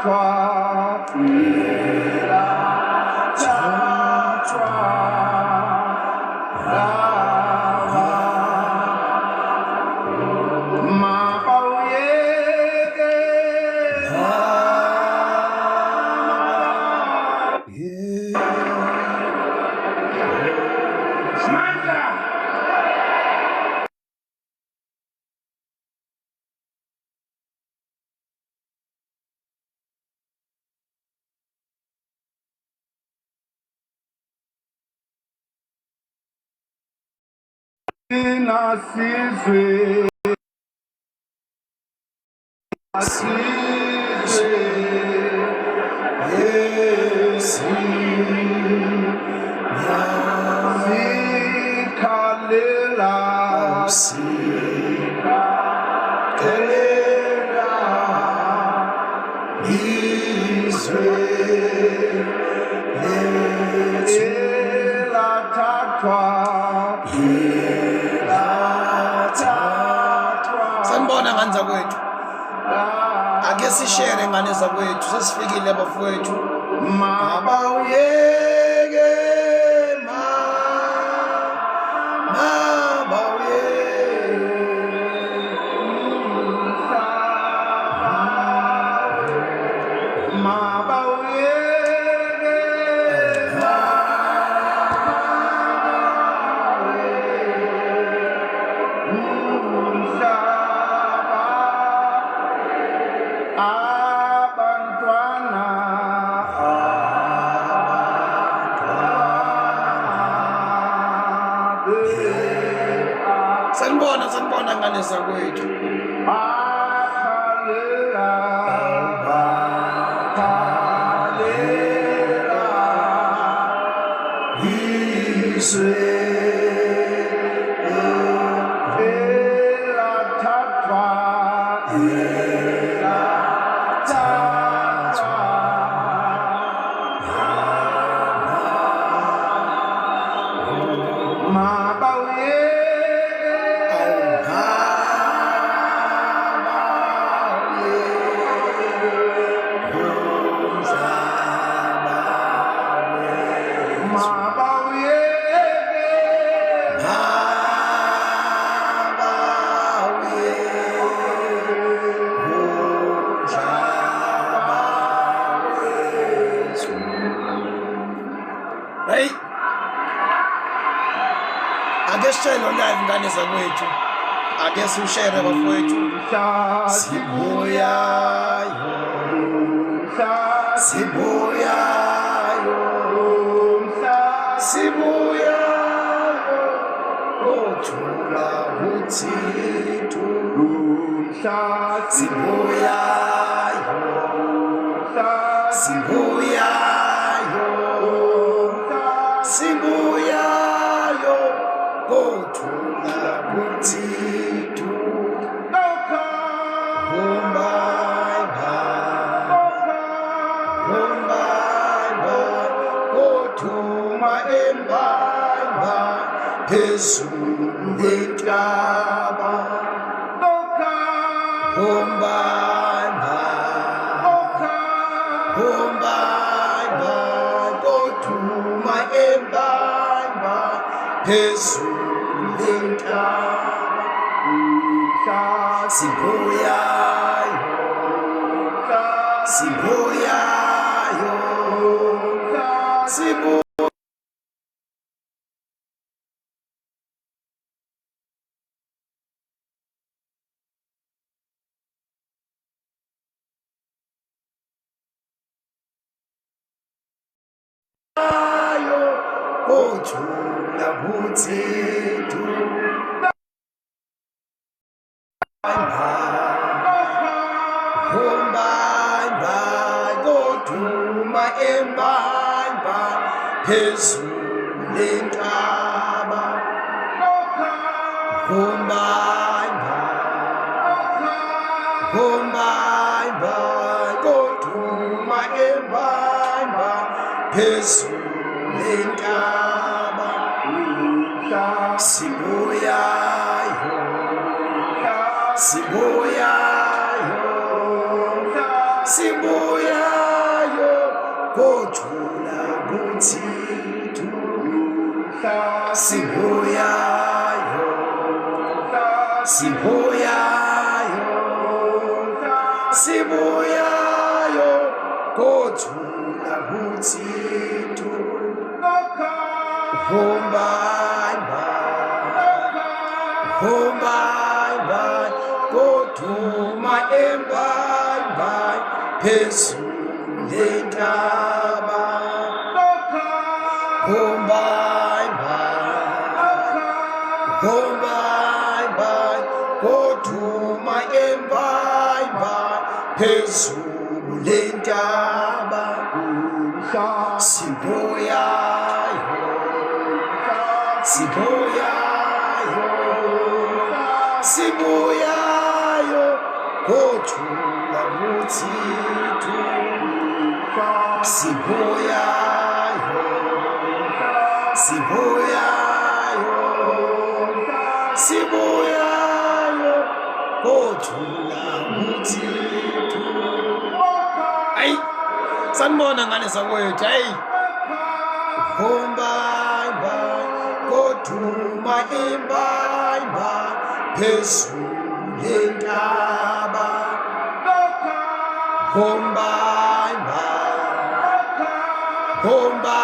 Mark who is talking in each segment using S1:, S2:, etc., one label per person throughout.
S1: Elathathwa, elathathwa laba. Mabawuyeke, Mandla. Thina sizwe, sizwe sikhalela, sikhalela
S2: Izwe lethu.
S1: Elathathwa, elathathwa.
S2: Sanibona ngane zakwethu, ake sishere ngane zakwethu, sesifikile bafowethu.
S1: Mabawuyeke,
S2: ma mabawuyeke.
S1: Mabawuyeke, umhlaba, abantwana,
S2: Sanibona, sanibona ngane zakwethu.
S1: Bakhalela, bakhalela
S2: izwe
S1: elathathwa, elathathwa. Mabawuyeke, mabawuyeke,
S2: Hey. Ake sishare lo live ngane zakwethu. Ake siwushere bafowethu. Sibuyayo. Sibuyayo. Sibuyayo. Kothula uthithu. Sibuyayo. Sibuyayo. Sibuyayo. Kothula uthithu. Humba, humba, kothuma embamba phezulu lentaba. Humba, humba, kothuma embamba phezulu lentaba. Sibuyayo, sibuyayo, sibuyayo. Kothula kuthithu. Humbamba koduma embamba phezulu lentaba. Humbamba, humbamba koduma embamba phezulu lentaba. Sibuyayo, sibuyayo, sibuyayo. Sibuyayo, sibuyayo, sibuyayo, kothula kuthithu. Humbai humbai bai, koduma embai bai, phezulu lentaba. Humbai bai, humbai bai, koduma embai bai, phezulu lentaba. Sibuyayo, sibuyayo, sibuyayo, kothula kuthithu. Sibuyayo, sibuyayo, sibuyayo, kothula kuthithu. Ayi, sanibona ngane zakwethu, hayi. Humba koduma imbayimba phezulu lentaba. Humba humba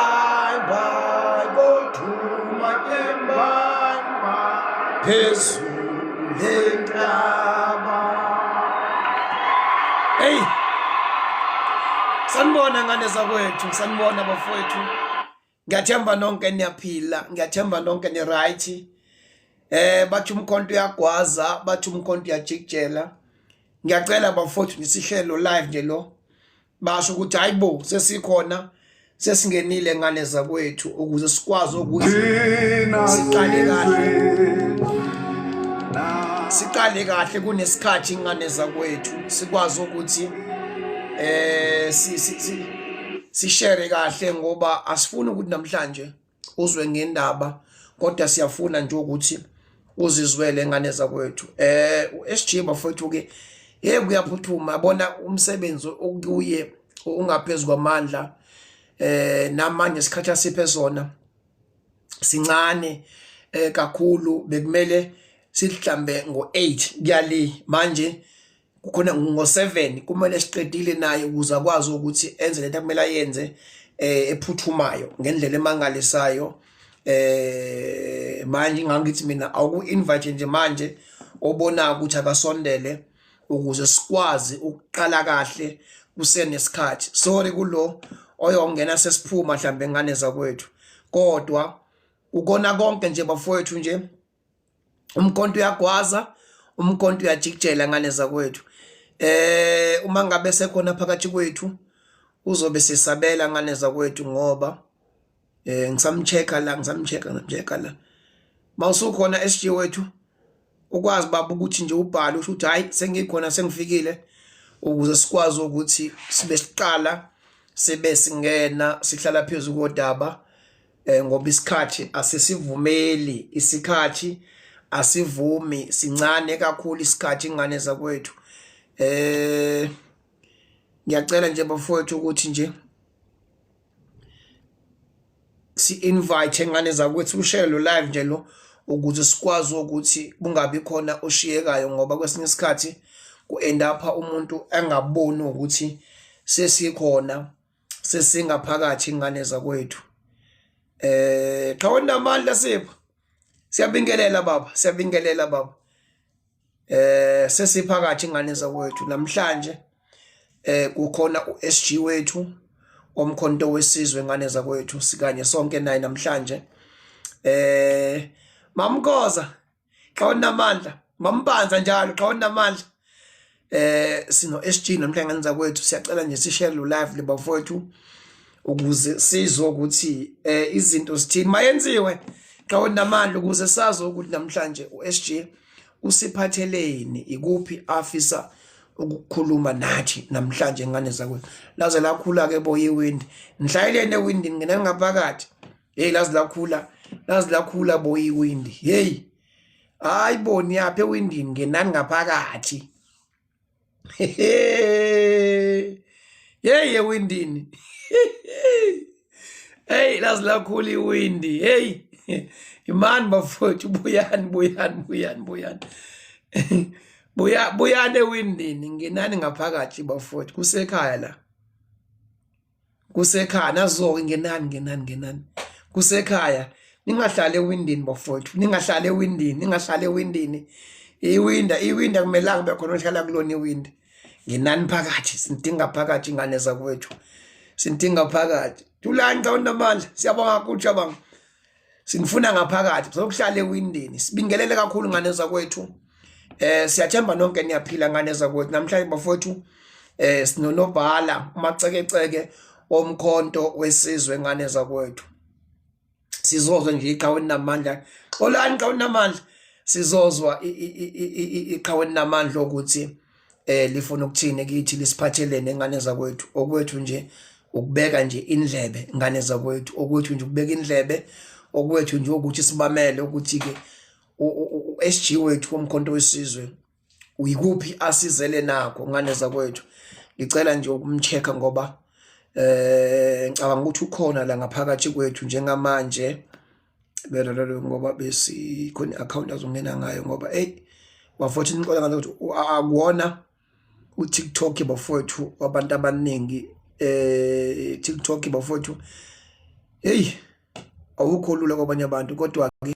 S2: koduma imbayimba phezulu lentaba. Hey, sanibona ngane zakwethu, sanibona bafowethu. Ngiyathemba nonke niyaphila, ngiyathemba nonke ni right. Bathi umkhonto uyagwaza, bathi umkhonto uyajikijela. Ngiyacela bafowethu nisihlelo live nje lo. Basho ukuthi hayibo sesikhona sesingenile ngane zakwethu ukuze sikwazi ukuthi siqale kahle. Siqale kahle kunesikhathi ingane zakwethu sikwazi ukuthi si si sishare kahle ngoba asifuni ukuthi namhlanje uzwe ngendaba kodwa siyafuna nje ukuthi uzizwele ngane zakwethu. USG bafowethu ke hey kuyaphuthuma, yabona umsebenzi okuye ungaphezulu kwamandla. Namanje isikhathi asiphe sona sincane kakhulu, bekumele sihlambe ngo8 kuyale manje kukhona ngo7 kumele siqedile naye ukuze akwazi ukuthi enze lento akumele ayenze ephuthumayo ngendlela emangalisayo. Manje ngangithi mina awuku invite nje manje obona ukuthi akasondele ukuze sikwazi ukuqala kahle kusenesikhathi. Sorry kulo oyongena sesiphuma mhlambe ngane zakwethu, kodwa ukona konke nje bafowethu nje umkhonto uyagwaza, umkhonto uyajikijela ngane zakwethu. Uma ngabe sekhona phakathi kwethu uzobe sisabela ngane zakwethu ngoba ngisamcheck-a la, ngisamcheck-a, ngisamcheck-a la. Mawusukhona SG wethu ukwazi baba ukuthi nje ubhale usho ukuthi hayi sengikhona sengifikile ukuze sikwazi ukuthi sibe siqala sibe singena sihlala phezulu kodaba ngoba isikhathi asisivumeli, isikhathi asivumi, sincane kakhulu isikhathi ingane zakwethu. Ngiyacela nje bafowethu ukuthi nje si invite ngane zakwethu ushare lo live nje lo ukuze sikwazi ukuthi kungabi khona oshiyekayo ngoba kwesinye isikhathi ku end up umuntu engaboni ukuthi sesikhona sesingaphakathi ingane zakwethu. Qhawe namandla Sipho, siyabingelela baba, siyabingelela baba. Sesiphakathi ingane zakwethu namhlanje. Kukhona uSG wethu omkhonto wesizwe ngane zakwethu, sikanye sonke naye namhlanje. Mamkhoza qhawe namandla, mampanza njalo qhawe namandla. Sino SG namhlanje ngane zakwethu, siyacela nje sishare lo live le bafowethu ukuze sizwe ukuthi izinto zithini mayenziwe qhawe namandla ukuze sazi ukuthi namhlanje uSG usiphatheleni, ikuphi afisa ukukhuluma nathi namhlanje ngane zakwethu. Laze lakhula ke boy iwindi, nihlayeleni ewindini ngena ngaphakathi. Hey laze lakhula, laze lakhula boy iwindi. Hey hayi bo niyaphi ewindini, ngenani ngaphakathi. Hey ewindini. Hey laze lakhula iwindi. Hey. Imani bafowethu, buyani buyani buyani buyani. Buya buyani ewindini, ngenani ngaphakathi bafowethu, kusekhaya la. Kusekhaya nazo-ke, ngenani ngenani ngenani. Kusekhaya. Ningahlali ewindini bafowethu, ningahlali ewindini, ningahlali ewindini. Iwinda iwinda kumelanga kube khona ohlala kulona iwindi. Ngenani phakathi, sinidinga phakathi ingane zakwethu. Sinidinga phakathi. Thulani cha unamandla. Siyabonga kakhulu Shabanga. Sinifuna ngaphakathi, sokuhlala ewindini. Sibingelele kakhulu ngane zakwethu. Siyathemba nonke niyaphila ngane zakwethu. Namhlanje bafowethu sinonobhala umacekeceke womkhonto wesizwe ngane zakwethu. Sizozwa nje iqhawe namandla. Xolani qhawe namandla. Sizozwa iqhawe namandla ukuthi lifuna ukuthini kithi, lisiphathelene ngane zakwethu. Okwethu nje ukubeka nje indlebe ngane zakwethu, okwethu nje ukubeka indlebe, okwethu nje ukuthi sibamele ukuthi ke u-SG wethu womkhonto wesizwe uyikuphi asizele nakho ngane zakwethu. Ngicela nje ukumcheck ngoba ngicabanga ukuthi ukhona la ngaphakathi kwethu njengamanje belolo ngoba besikhona i-account azongena ngayo ngoba hey bafowethu nixola ngathi akuwona uTikTok bafowethu wabantu abaningi. TikTok bafowethu hey awukho lula kwabanye abantu kodwa ke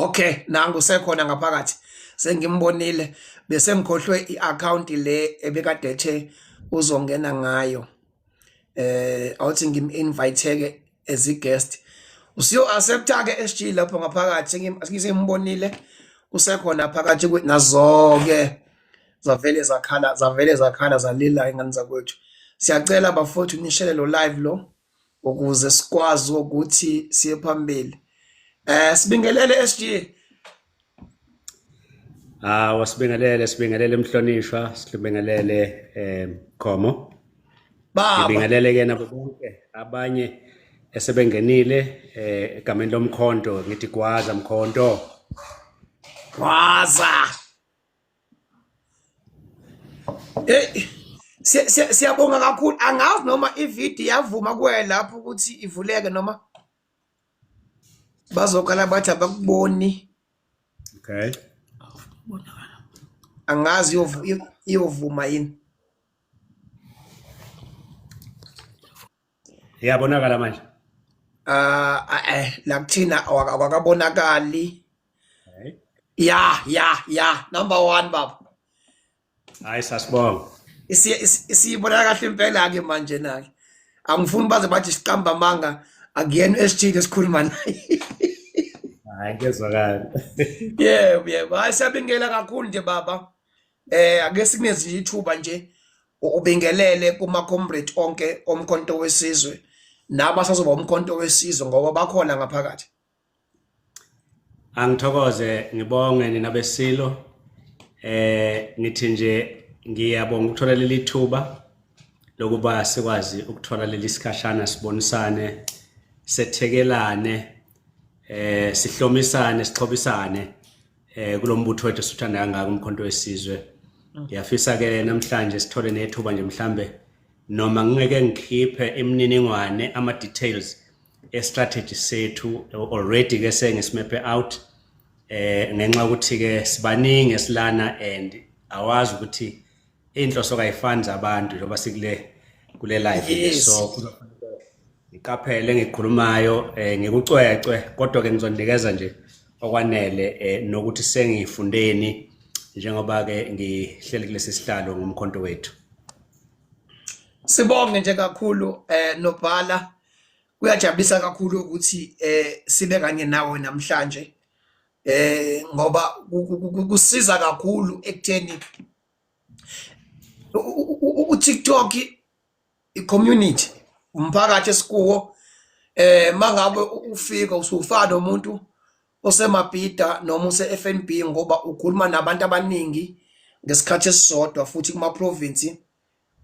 S2: Okay, nangu sekhona ngaphakathi. Sengimbonile bese ngikhohlwe iaccount le ebekade ethe uzongena ngayo. Awuthi ngim invite ke as a guest. Usiyo accepta ke SG lapho ngaphakathi sengimbonile usekhona phakathi nazo ke zavele zakhala zavele zakhala zalila ingane zakwethu. Siyacela bafowethu nishele lo live lo ukuze sikwazi ukuthi siye phambili. Sibingelele SG.
S3: Ah, wasibingelele, sibingelele mhlonishwa, sibingelele Khomo.
S2: Baba.
S3: Ngibingelele ke nabo bonke abanye esebengenile egameni lomkhonto, ngithi gwaza mkhonto.
S2: Gwaza. Hey, siyabonga kakhulu. Angazi noma ivideo yavuma kuwe lapho ukuthi ivuleke noma bazokhala bathi abakuboni.
S3: Okay.
S2: Angazi iyovuma yini.
S3: Iyabonakala manje.
S2: La kuthina awakabonakali. Ya ya ya number 1 baba.
S3: Hayi sasibonga.
S2: Isibonakala kahle impela ke manje nake. Angifuni baze bathi siqamba amanga, akuyena SG lesikhuluma naye.
S3: Hayi kezwakala.
S2: Yebo yebo, hayi siyabingela kakhulu nje baba. Ake sikuneze nje ithuba nje ubingelele kuma comrade onke omkhonto wesizwe nabasazoba umkhonto wesizwe ngoba bakhona ngaphakathi.
S3: Angithokoze ngibonge nina besilo. Ngithi nje ngiyabonga ukuthola leli thuba lokuba sikwazi ukuthola leli sikhashana sibonisane, sethekelane, sihlomisane, sixhobisane kulombutho wethu esithanda kangaka umkhonto wesizwe. Ngiyafisa ke namhlanje sithole nethuba nje mhlambe noma ngingeke ngikhiphe imininingwane ama details e-strategy sethu already ke sengisimephe out ngenxa ukuthi ke sibaningi esilana and awazi ukuthi inhloso kayifani zabantu njengoba sikule kule live.
S2: Yes.
S3: So ngiqaphele ngikhulumayo ngikucwecwe kodwa ke ngizonikeza nje okwanele nokuthi sengifundeni njengoba ke ngihleli kulesi sihlalo ngomkhonto wethu.
S2: Sibonge nje kakhulu Nobhala, kuyajabulisa kakhulu ukuthi sibe kanye nawe namhlanje ngoba kusiza kakhulu ekutheni uTikTok i-community umphakathi esikuwo. Mangabe ufika usufana nomuntu osemabhida noma use-FNB ngoba ukhuluma nabantu abaningi ngesikhathi esisodwa futhi kuma province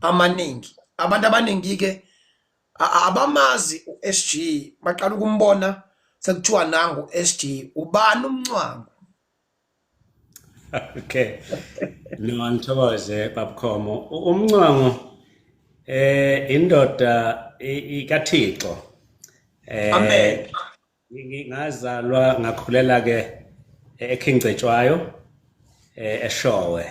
S2: amaningi. Abantu abaningi ke abamazi uSG, baqala ukumbona Sekuthiwa nangu SG, ubani uMncwango?
S3: Okay. No, ngithokoze Babkhomo. UMncwango indoda ikaThixo.
S2: Amen.
S3: Ngazalwa ngakhulela ke eKing Cetshwayo eShowe.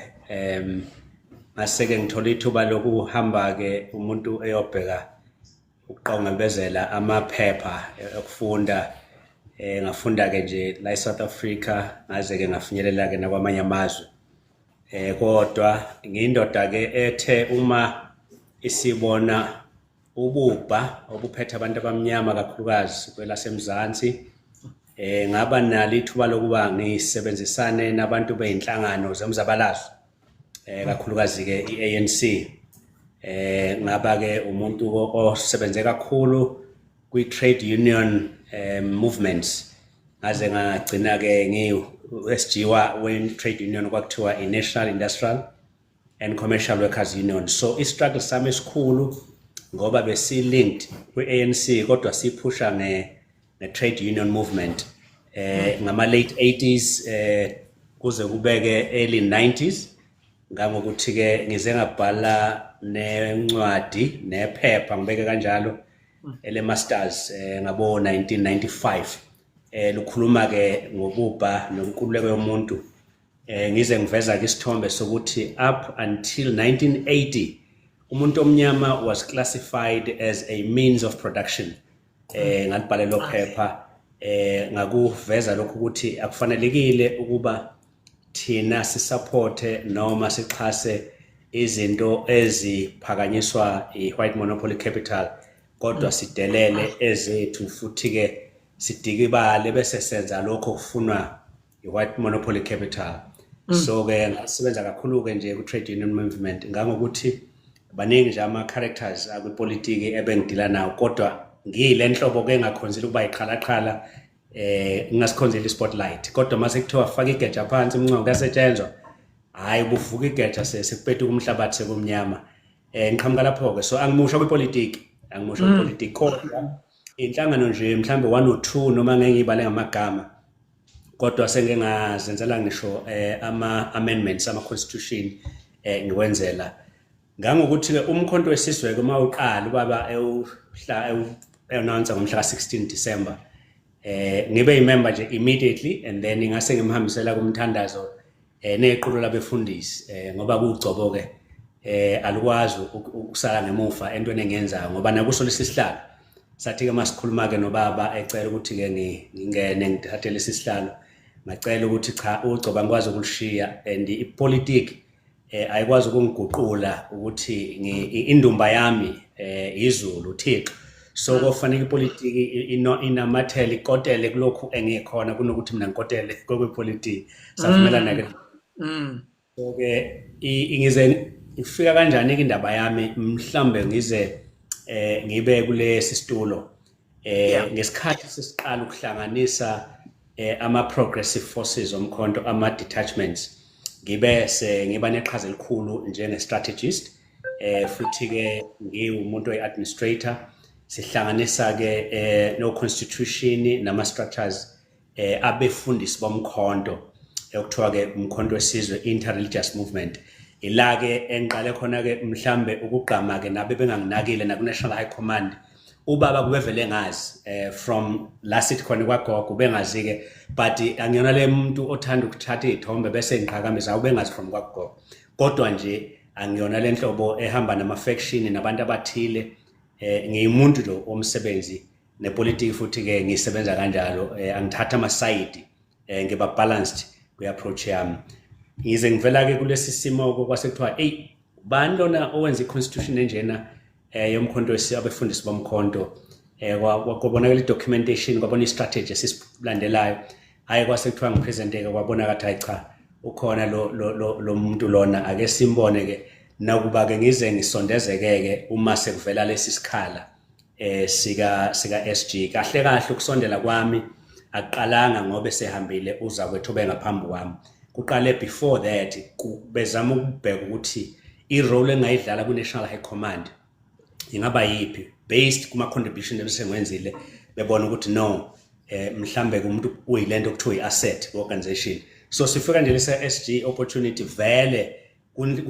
S3: Ngase ke ngithola ithuba lokuhamba ke umuntu eyobheka ukuqongqebezela amaphepha okufunda. Ngafunda ke nje la eSouth Africa, ngaze ke ngafinyelela ke nakwamanye amazwe. Kodwa ngiyindoda ke ethe uma isibona ububha obuphethe abantu abamnyama kakhulukazi kwelasemzansi, ngaba nalo ithuba lokuba ngisebenzisane nabantu beyinhlangano zemzabalazo, kakhulukazi ke iANC. Ngaba ke umuntu osebenze kakhulu kwi trade union movements, ngaze ngagcina ke ngi SG wa we trade union kwakuthiwa i National Industrial and Commercial Workers Union. So i struggle sami esikhulu, ngoba besi linked kwi ANC kodwa siphusha nge trade union movement ngama late 80s kuze kubeke early 90s, ngangokuthi ke ngize ngabhala nencwadi nephepha, ngibeke kanjalo, ele masters ngabo 1995, lukhuluma ke ngobubha nenkululeko yomuntu. Ngize ngiveza ke isithombe sokuthi up until 1980 umuntu omnyama was classified as a means of production. Ngalibhala lo phepha, ngakuveza lokhu ukuthi akufanelekile ukuba thina sisupporte noma sixhase izinto eziphakanyiswa i-white monopoly capital, kodwa sidelele ezethu futhi ke sidikibale bese senza lokho okufunwa i-white monopoly capital. So ke ngasebenza kakhulu ke nje ku-trade union movement, ngangokuthi baningi nje ama-characters akwipolitiki ebengidila nawo, kodwa ngiyile nhlobo ke engakhonzile ukuba yiqhalaqhala, ngingasikhonzile i-spotlight. Kodwa mase kuthiwa faka igeja phansi, umncongo kuyasetshenzwa, hhayi, buvuka igeja sekupetuka umhlabathi, sekumnyama. Ngiqhamuka lapho ke, so angimusha kwipolitiki, angimusha kwipolitiki, kodwa inhlangano nje mhlambe 1 or 2 noma ngeke ngibale ngamagama, kodwa sengike ngazenzela ngisho ama amendments ama constitution ngiwenzela, ngangokuthi ke umkhonto wesizwe ke uma uqala ubaba ewuhla announce ngomhla ka16 December, ngibe imember nje immediately, and then ngase ngimhambisela kumthandazo nequlu labefundisi, ngoba kugcobo ke alukwazi ukusala ngemuva entweni engiyenzayo, ngoba nakuso lesi sihlalo sathi ke masikhuluma ke nobaba ecela ukuthi ke ngingene ngithathe lesi sihlalo, ngacela ukuthi cha, ugcoba ngikwazi ukulishiya and ipolitiki ayikwazi ukungiguqula ukuthi indumba yami izulu uThixo, so kofanele ipolitiki inamathele ikotele kulokhu engikhona kunokuthi mina ngikotele kokwepolitiki. Savumelana ke. So ke ngize ifika kanjani ke indaba yami, mhlambe ngize ngibe kulesi situlo ngesikhathi sesiqala ukuhlanganisa ama progressive forces omkhonto, ama detachments, ngibe se ngiba neqhaza elikhulu njenge strategist, futhi ke ngiwumuntu oyi-administrator, sihlanganisa ke no constitution nama structures abefundisi bomkhonto ekuthiwa ke umkhonto wesizwe interreligious movement. Ila ke engiqale khona ke mhlambe ukugqama ke nabe benganginakile naku National High Command. Ubaba kubevele ngazi from la sithi khona kwagogo bengazi ke, but angiyona le muntu othanda ukuthatha izithombe bese ngiqhakambisa, ubengazi from kwagogo, kodwa nje angiyona le nhlobo ehamba nama faction nabantu abathile. Ngiyimuntu lo omsebenzi nepolitiki, futhi ke ngisebenza kanjalo, angithatha ama side, ngiba balanced kwi approach yami. Ngize ngivela ke kulesi simo kwase kuthiwa, "Hey, ubani lona owenza i-constitution enjena yomkhonto abefundisi bomkhonto?" Kwabonakala i-documentation, kwabona i-strategy esisilandelayo. Hayi, kwase kuthiwa ngipresenteke, kwabona kathi, hayi cha, ukhona lo muntu lona, ake simbone ke. Nakuba ke ngize ngisondezeke ke uma sekuvela lesi sikhala sika SG. Kahle kahle ukusondela kwami akuqalanga ngoba sehambile uzakwethu bengaphambi kwami, kuqale before that, bezama ukubheka ukuthi i-role engayidlala ku-National High Command ingaba yiphi based kuma contribution ebesengwenzile, bebona ukuthi no, Mhlambe umuntu uyilento okuthiwa i-asset ku-organization. So sifika nje lesa SG opportunity, vele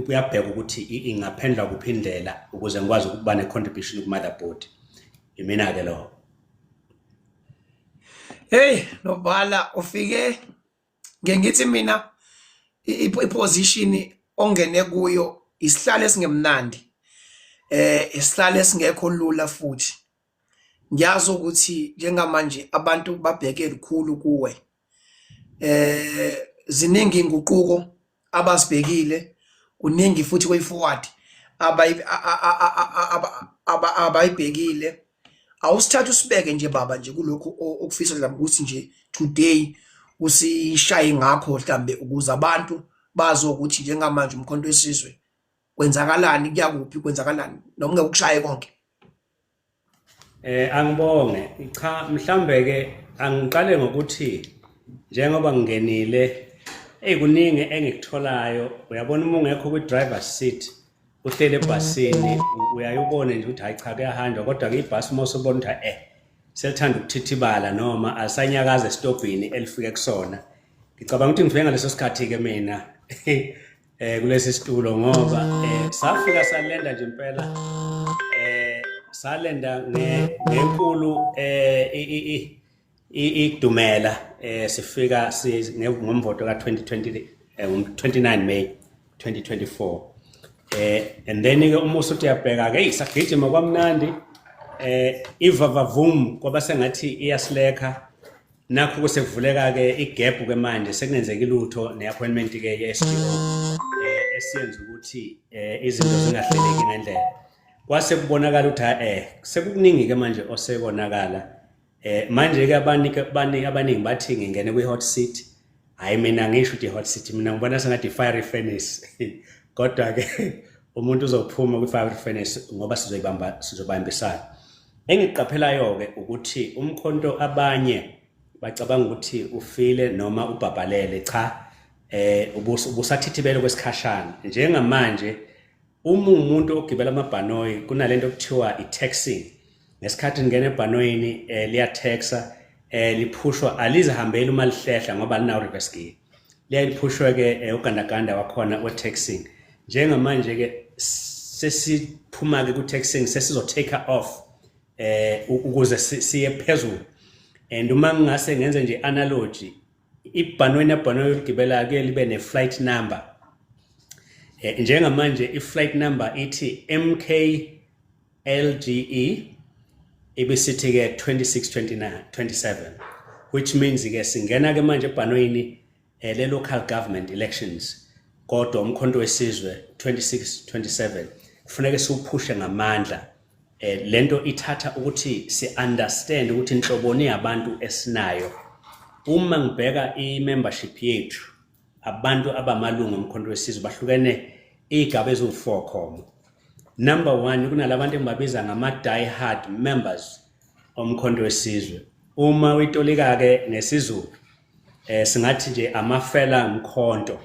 S3: kuyabheka ukuthi ingaphendlwa kuphi indlela ukuze ngikwazi ukuba ne-contribution ku-motherboard. Imina-ke lo.
S2: Hey Nobhala, ufike ngeke ngithi mina iposition ongene kuyo isihlalo esingemnandi, isihlalo esingekho lula, futhi ngiyazi ukuthi njengamanje abantu babheke lukhulu kuwe. Ziningi inguquko abazibhekile, kuningi futhi way forward abayibhekile. Awusithatha usibeke nje baba nje kulokhu okufisa mhlawumbe ukuthi nje today usishaye ngakho, mhlambe ukuze abantu bazi ukuthi njengamanje uMkhonto weSizwe kwenzakalani, kuyakuphi, kwenzakalani, noma ungeke ukushaye konke.
S3: Angibonge. Cha, mhlambe ke angiqale ngokuthi njengoba ngingenile, hey, kuningi engikutholayo. Uyabona, uma ungekho kwi driver's seat, uhlele ebhasini, uyaye ubone nje ukuthi hayi cha, kuyahanjwa, kodwa ke ibhasi uma usubona ukuthi selithanda ukuthithibala noma alisanyakaza esitobhini elifike kusona. Ngicabanga ukuthi ngifike ngaleso sikhathi ke mina kulesi situlo, ngoba safika salenda nje impela, salenda ngenkulu idumela, sifika ngomvoto ka 2020, 29 May 2024. And then ke uma usuthi uyabheka ke, sagijima kwamnandi, ivavavum kwaba sengathi iyasilekha. Nakho kusekuvuleka ke igap ke manje, sekungenzeki lutho ne-appointment ke ye-SGO esiyenza ukuthi izinto zingahleleki ngendlela. Kwase kubonakala ukuthi sekukuningi ke manje osekonakala. Manje ke abaningi abaningi bathi ngingene kwi-hot seat. Hayi, mina ngisho ukuthi i-hot seat, mina ngibona sengathi i-fiery furnace, kodwa ke umuntu uzophuma kwi-fiery furnace ngoba sizoyibamba, sizobambisana. Engikuqaphelayo ke ukuthi umkhonto, abanye bacabanga ukuthi ufile noma ubhabhalele. Cha, ubusathithibele kwesikhashana. Njengamanje uma umuntu ogibela amabhanoyi, kunalento okuthiwa i-taxing. Ngesikhathi ngena ebhanoyini, liya-taxa, liphushwa, alizihambeli uma lihlehla ngoba alinawo reverse gear, liyaye liphushwe ke ugandaganda wakhona we-taxing. Njengamanje ke sesiphuma ke ku-taxing, sesizo take off ukuze siye phezulu. And uma ngingase ngenze nje analogy, ibhanoyi nebhanoyi oligibelayo kuye libe ne-flight number. Njengamanje i-flight number ithi MK LGE, ibisithi ke 2629 27, which means ke singena ke manje ebhanoyini le local government elections, kodwa uMkhonto weSizwe 26 27 kufuneka siwuphushe ngamandla. Lento ithatha ukuthi si understand ukuthi inhloboni yabantu esinayo. Uma ngibheka i-membership yethu, abantu abamalungu oMkhonto weSizwe bahlukene igaba eziwu-4 khomo. Number 1, kunalabantu engibabiza ngama die hard members oMkhonto weSizwe. Uma uyitolika ke ngesiZulu, singathi nje amafela mkhonto,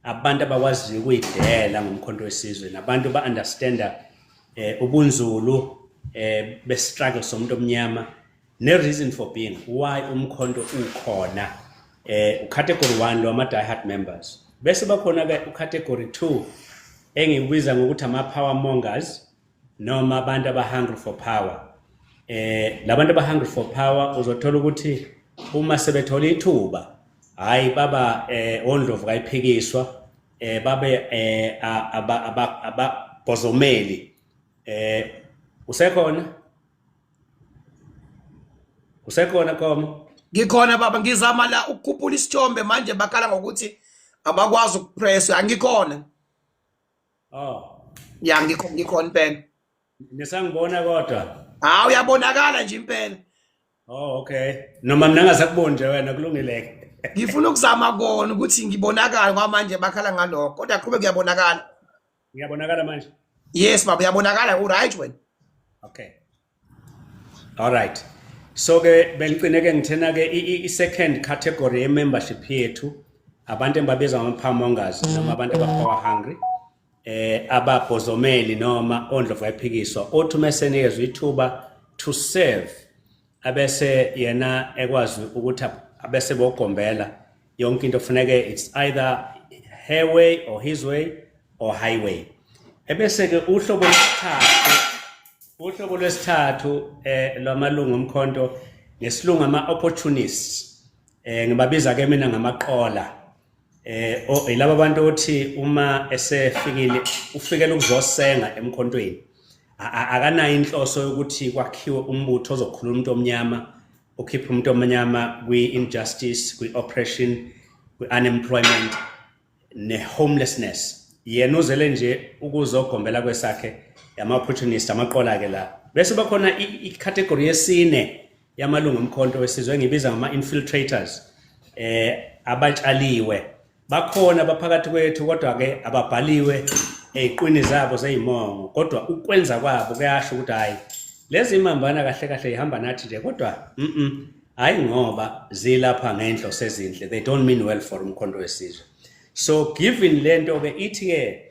S3: abantu abakwaziyo ukuyidela ngoMkhonto weSizwe nabantu ba understanda ubunzulu be struggle somuntu omnyama ne reason for being, why umkhonto ukhona. Ucategory 1 lo, ama die hard members. Bese bakhona ke ucategory 2, engikubiza ngokuthi ama power mongers noma abantu aba hungry for power. Labantu aba hungry for power, uzothola ukuthi uma sebethola ithuba, hayi baba, ondlovu kayiphikiswa, babe aba ababhozomeli. Usekhona, usekhona Khomo?
S2: Ngikhona baba, ngizama la ukukhuphula isithombe, manje bakhala ngokuthi abakwazi ukupress. Angikhona.
S3: Oh.
S2: Ya, ngikho, ngikhona impela.
S3: Nisangibona kodwa?
S2: Hawu, uyabonakala nje impela.
S3: Oh, okay, noma mina ngasakuboni nje wena, kulungile.
S2: Ngifuna ukuzama kona ukuthi ngibonakale ngoba manje bakhala ngalokho, kodwa qhube, kuyabonakala.
S3: Ngiyabonakala manje?
S2: Yes baba, uyabonakala, u-right wena.
S3: Okay. All right. So ke bengicine ke ngithena ke i-second category ye membership yethu, abantu engibabiza ngama power mongers noma abantu aba power hungry, ababhozomeli noma ondlovu ayiphikiswa, othi uma esenikezwe ithuba to serve. Abese yena ekwazi ukuthi abese bogombela yonke into, kufuneke it's either her way or his way or highway. Ebese ke uhlobo lwesithathu lwamalungu omkhonto, ngesilungu ama opportunists, ngibabiza ke mina ngamaqola. Yilabo abantu othi uma esefikile ufikela ukuzosenga emkhontweni, akanayo inhloso yokuthi kwakhiwe umbutho ozokhuluma umuntu omnyama, ukhiphe umuntu omnyama kwi-injustice, kwi-oppression, kwi-unemployment ne-homelessness. Yena uzele nje ukuzogombela kwesakhe, ama-opportunist, amaqola-ke la. Bese bakhona i-category yesine yamalungu omkhonto wesizwe engibiza ngama-infiltrators, abatshaliwe. Bakhona baphakathi kwethu, kodwa ke ababhaliwe eziqwini zabo zeyimongo, kodwa ukwenza kwabo kuyasho ukuthi hayi, lezi imambana kahle kahle ihamba nathi nje, kodwa hayi, ngoba zilapha ngenhloso ezinhle, they don't mean well for umkhonto wesizwe. So given lento ke, ithi ke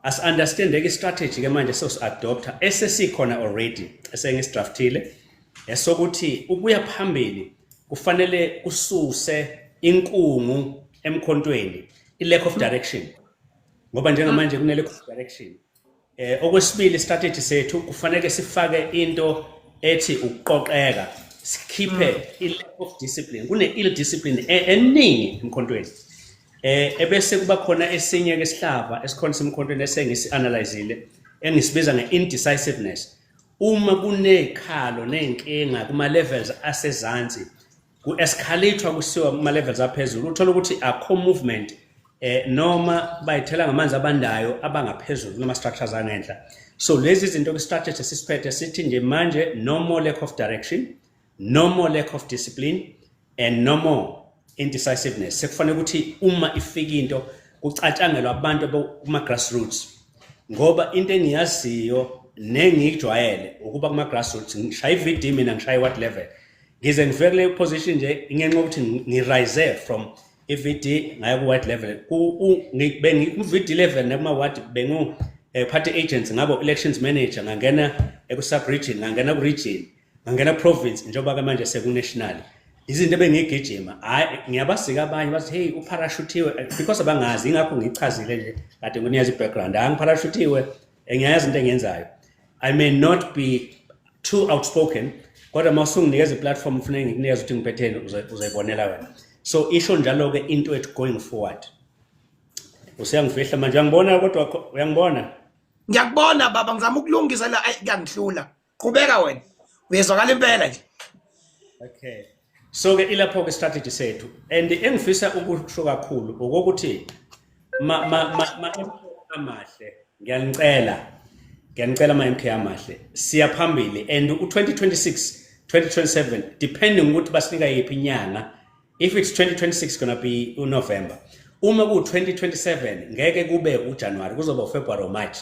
S3: as understand ke strategy ke manje sosi-adopta esesikhona already, esengisidraftile, esokuthi ukuya phambili kufanele kususe inkungu emkhontweni, i-lack of direction, ngoba njengamanje kune lack of direction. Okwesibili, strategy sethu kufanele sifake into ethi ukuqoqeka, sikhiphe i-lack of discipline, kune ill discipline eningi emkhontweni. Ebese kuba khona esinye ke sihlava esikhona semkhontweni esengisi-analyzile, engisibiza nge-indecisiveness. Uma kunezikhalo nezinkinga kuma levels asezansi, ku-escalate kusiwa kuma levels aphezulu, uthola ukuthi akho movement, noma bayithela ngamanzi abandayo abangaphezulu kuma structures angenhla. So lezi zinto ke strategy sisiphethe sithi nje manje, no more lack of direction, no more lack of discipline and no more indecisiveness. Sekufanele ukuthi uma ifika into kucatshangelwa abantu kuma grassroots, ngoba into engiyaziyo nengiyijwayele ukuba kuma grassroots, ngishaya i-VD mina, ngishaya ward level, ngize ngifike kule position nje ngenxa yokuthi ngi-rise from i-VD ngaya ku-ward level. Bengiku-VD level nakuma-ward, bengu party agents, ngabo elections manager, ngangena ku-sub region, ngangena ku-region, ngangena province, njengoba ke manje seku-national. Izinto ebengigijima, hayi, ngiyabasika abanye bathi, "Hey, uparachutiwe," because abangazi. Ingakho ngichazile nje kade nginikeza i-background. Angiparachutiwe, ngiyayazi into engiyenzayo. I may not be too outspoken, kodwa uma usunginikeza i-platform kufuneka ngikunikeze ukuthi ngiphetheni, uzoyibonela wena. So isho njalo-ke into ethu going forward. Usuyangifihla manje, uyangibona kodwa, uyangibona?
S2: Ngiyakubona baba, ngizama ukulungisa la, ayi, kuyangihlula. Qhubeka wena, uyezwakala impela nje.
S3: Okay. So ke ilapho ke strategy sethu, and engifisa ukusho kakhulu okokuthi ma amahle, ngiyanicela, ngiyanicela ama MK amahle, siya phambili and u2026, 2027, depending ukuthi basinika yiphi inyanga. If it's 2026, gonna be uNovember. Uma ku 2027, ngeke kube uJanuary, kuzoba uFebruary or March,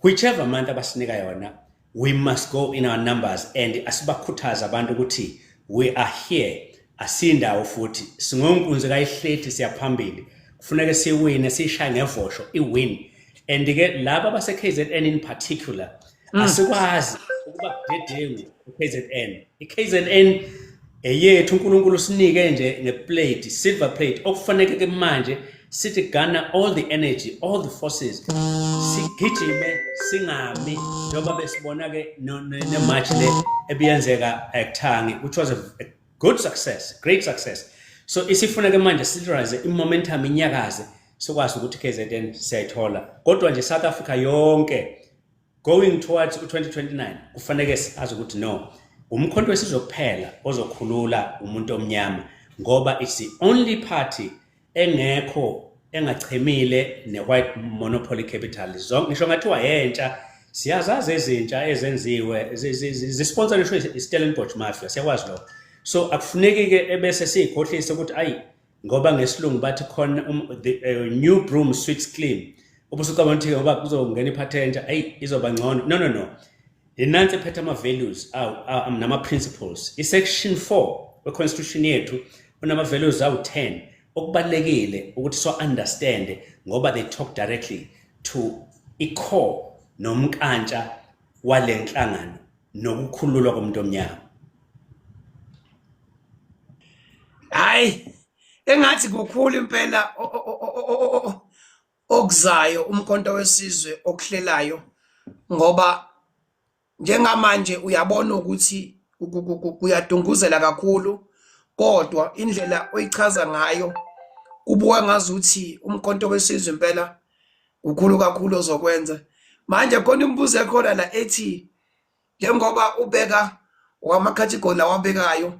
S3: whichever month abasinika yona. We must go in our numbers and asibakhuthaza abantu ukuthi we are here, asindawo futhi singonkunzi kayihlethi, siyaphambili. Kufuneka siwine, siyishaye ngevosho i-win. And ke laba base KZN in particular, asikwazi ukuba budedengu ku-KZN. I-KZN eyethu, uNkulunkulu usinike nje ngeplate, silver plate, okufanele ke manje sithi garner all the energy, all the forces, sigijime singami, njengoba besibona ke ne-march le ebiyenzeka eKuthangi, which was a good success, great success. So isifuna ke manje sirise i-momentum, inyakaze, sikwazi ukuthi KZN siyayithola. Kodwa nje South Africa yonke going towards u-2029, kufanele sazi ukuthi no, umkhonto wesizwe kuphela ozokhulula umuntu omnyama, ngoba it's the only party engekho engachemile ne-white monopoly capital. Zonke, ngisho ngathiwa yentsha, siyazazi ezintsha ezenziwe zisponsorishwe i-Stellenbosch Mafia, siyakwazi lokho. So akufuneki-ke ebese siyikhohlise ukuthi ayi, ngoba ngesilungu bathi khona the new broom sweeps clean, ubusucabanga ukuthi ngoba kuzongena iphathi entsha, ayi, izoba ngcono. No, no, no, inansi ephethe ama-values nama-principles. I-section 4 we-constitution yethu unama-values awu-10 okubalulekile ukuthi so understand, ngoba they talk directly to i-core nomkantsha wale nhlangano nokukhululwa komuntu omnyama.
S2: Hayi, engathi kukhulu impela okuzayo uMkhonto weSizwe okuhlelayo, ngoba njengamanje uyabona ukuthi kuyadunguzela kakhulu, kodwa indlela oyichaza ngayo kubuka ngazuthi uMkhonto weSizwe impela kukhulu kakhulu ozokwenza. Manje khona imibuzo ekhona la ethi njengoba ubeka wamakhathigoli awabekayo,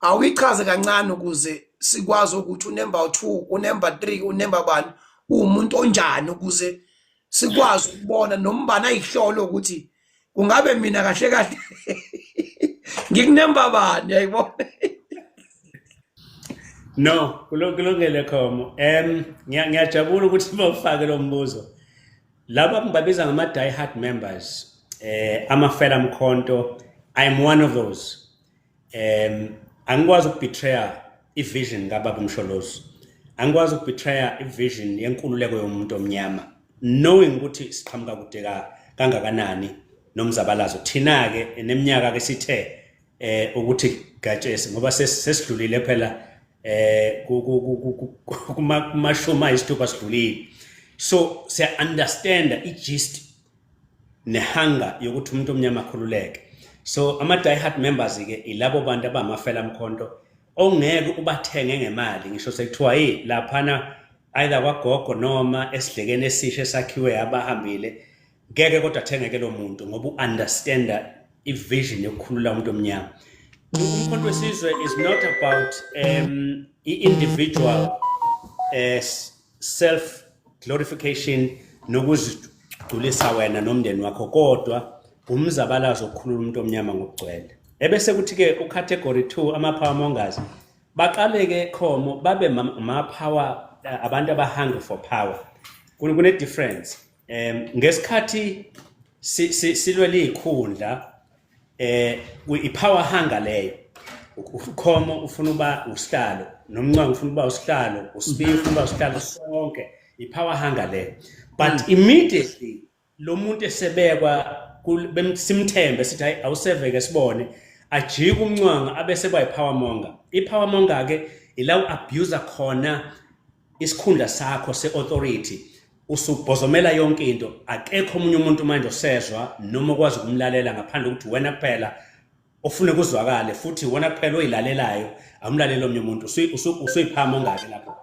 S2: awuyichaze kancane ukuze sikwazi ukuthi unumber 2, unumber 3, unumber bani, uwumuntu onjani, ukuze sikwazi ukubona nombani ayihlolo ukuthi kungabe mina kahle kahle ngikunumber bani, yayibona?
S3: No, kulungile Khomo. Ngiyajabula ukuthi bawufake lo mbuzo. Laba ngibabiza ngama die hard members. Amafela mkhonto. I'm one of those. Angikwazi ukubetraya ivision kababa uMsholozi. Angikwazi ukubetraya ivision yenkululeko yomuntu omnyama, knowing ukuthi siqhamuka kude kangakanani nomzabalazo. Thina ke neminyaka ke sithe ukuthi gatshesi ngoba sesidlulile phela kumashumi ayisithupha sidlulile, so siya understand i-gist nehunger yokuthi umuntu omnyama akhululeke. So ama die hard members ke ilabo bantu abamafela mkhonto ongeke ubathenge ngemali, ngisho sekuthiwa hey, laphana either kwagogo noma esidlekeni esisha esakhiwe abahambile, ngeke kodwa athengeke lo muntu ngoba u-understanda i-vision yokukhulula umuntu omnyama. Umkhonto weSizwe is not about i-individual self glorification nokuzigculisa wena nomndeni wakho, kodwa umzabalazo okukhulula umuntu omnyama ngokugcwele. Ebese kuthi ke ucategory 2, ama power mongers, baqale ke Khomo babe ma power abantu aba hungry for power. Kune difference ngesikhathi silwela izikhundla, i-power hunger leyo. Ukhomo ufuna uba usihlalo, nomncwango ufuna uba usihlalo, usibiya ufuna uba usihlalo, sonke i-power hunger leyo. But immediately lo muntu esebekwa, simthembe sithi hayi, awuseveke sibone, ajike umncwanga abese ba i-power monger. I-power monger ke ila u-abuse khona isikhundla sakho se-authority, usubhozomela yonke into, akekho omunye umuntu manje osezwa noma okwazi ukumlalela ngaphandle kokuthi wena kuphela ofune kuzwakale, futhi wena kuphela oyilalelayo, awumlaleli omnye umuntu. Usuyiphama ongaki lapho.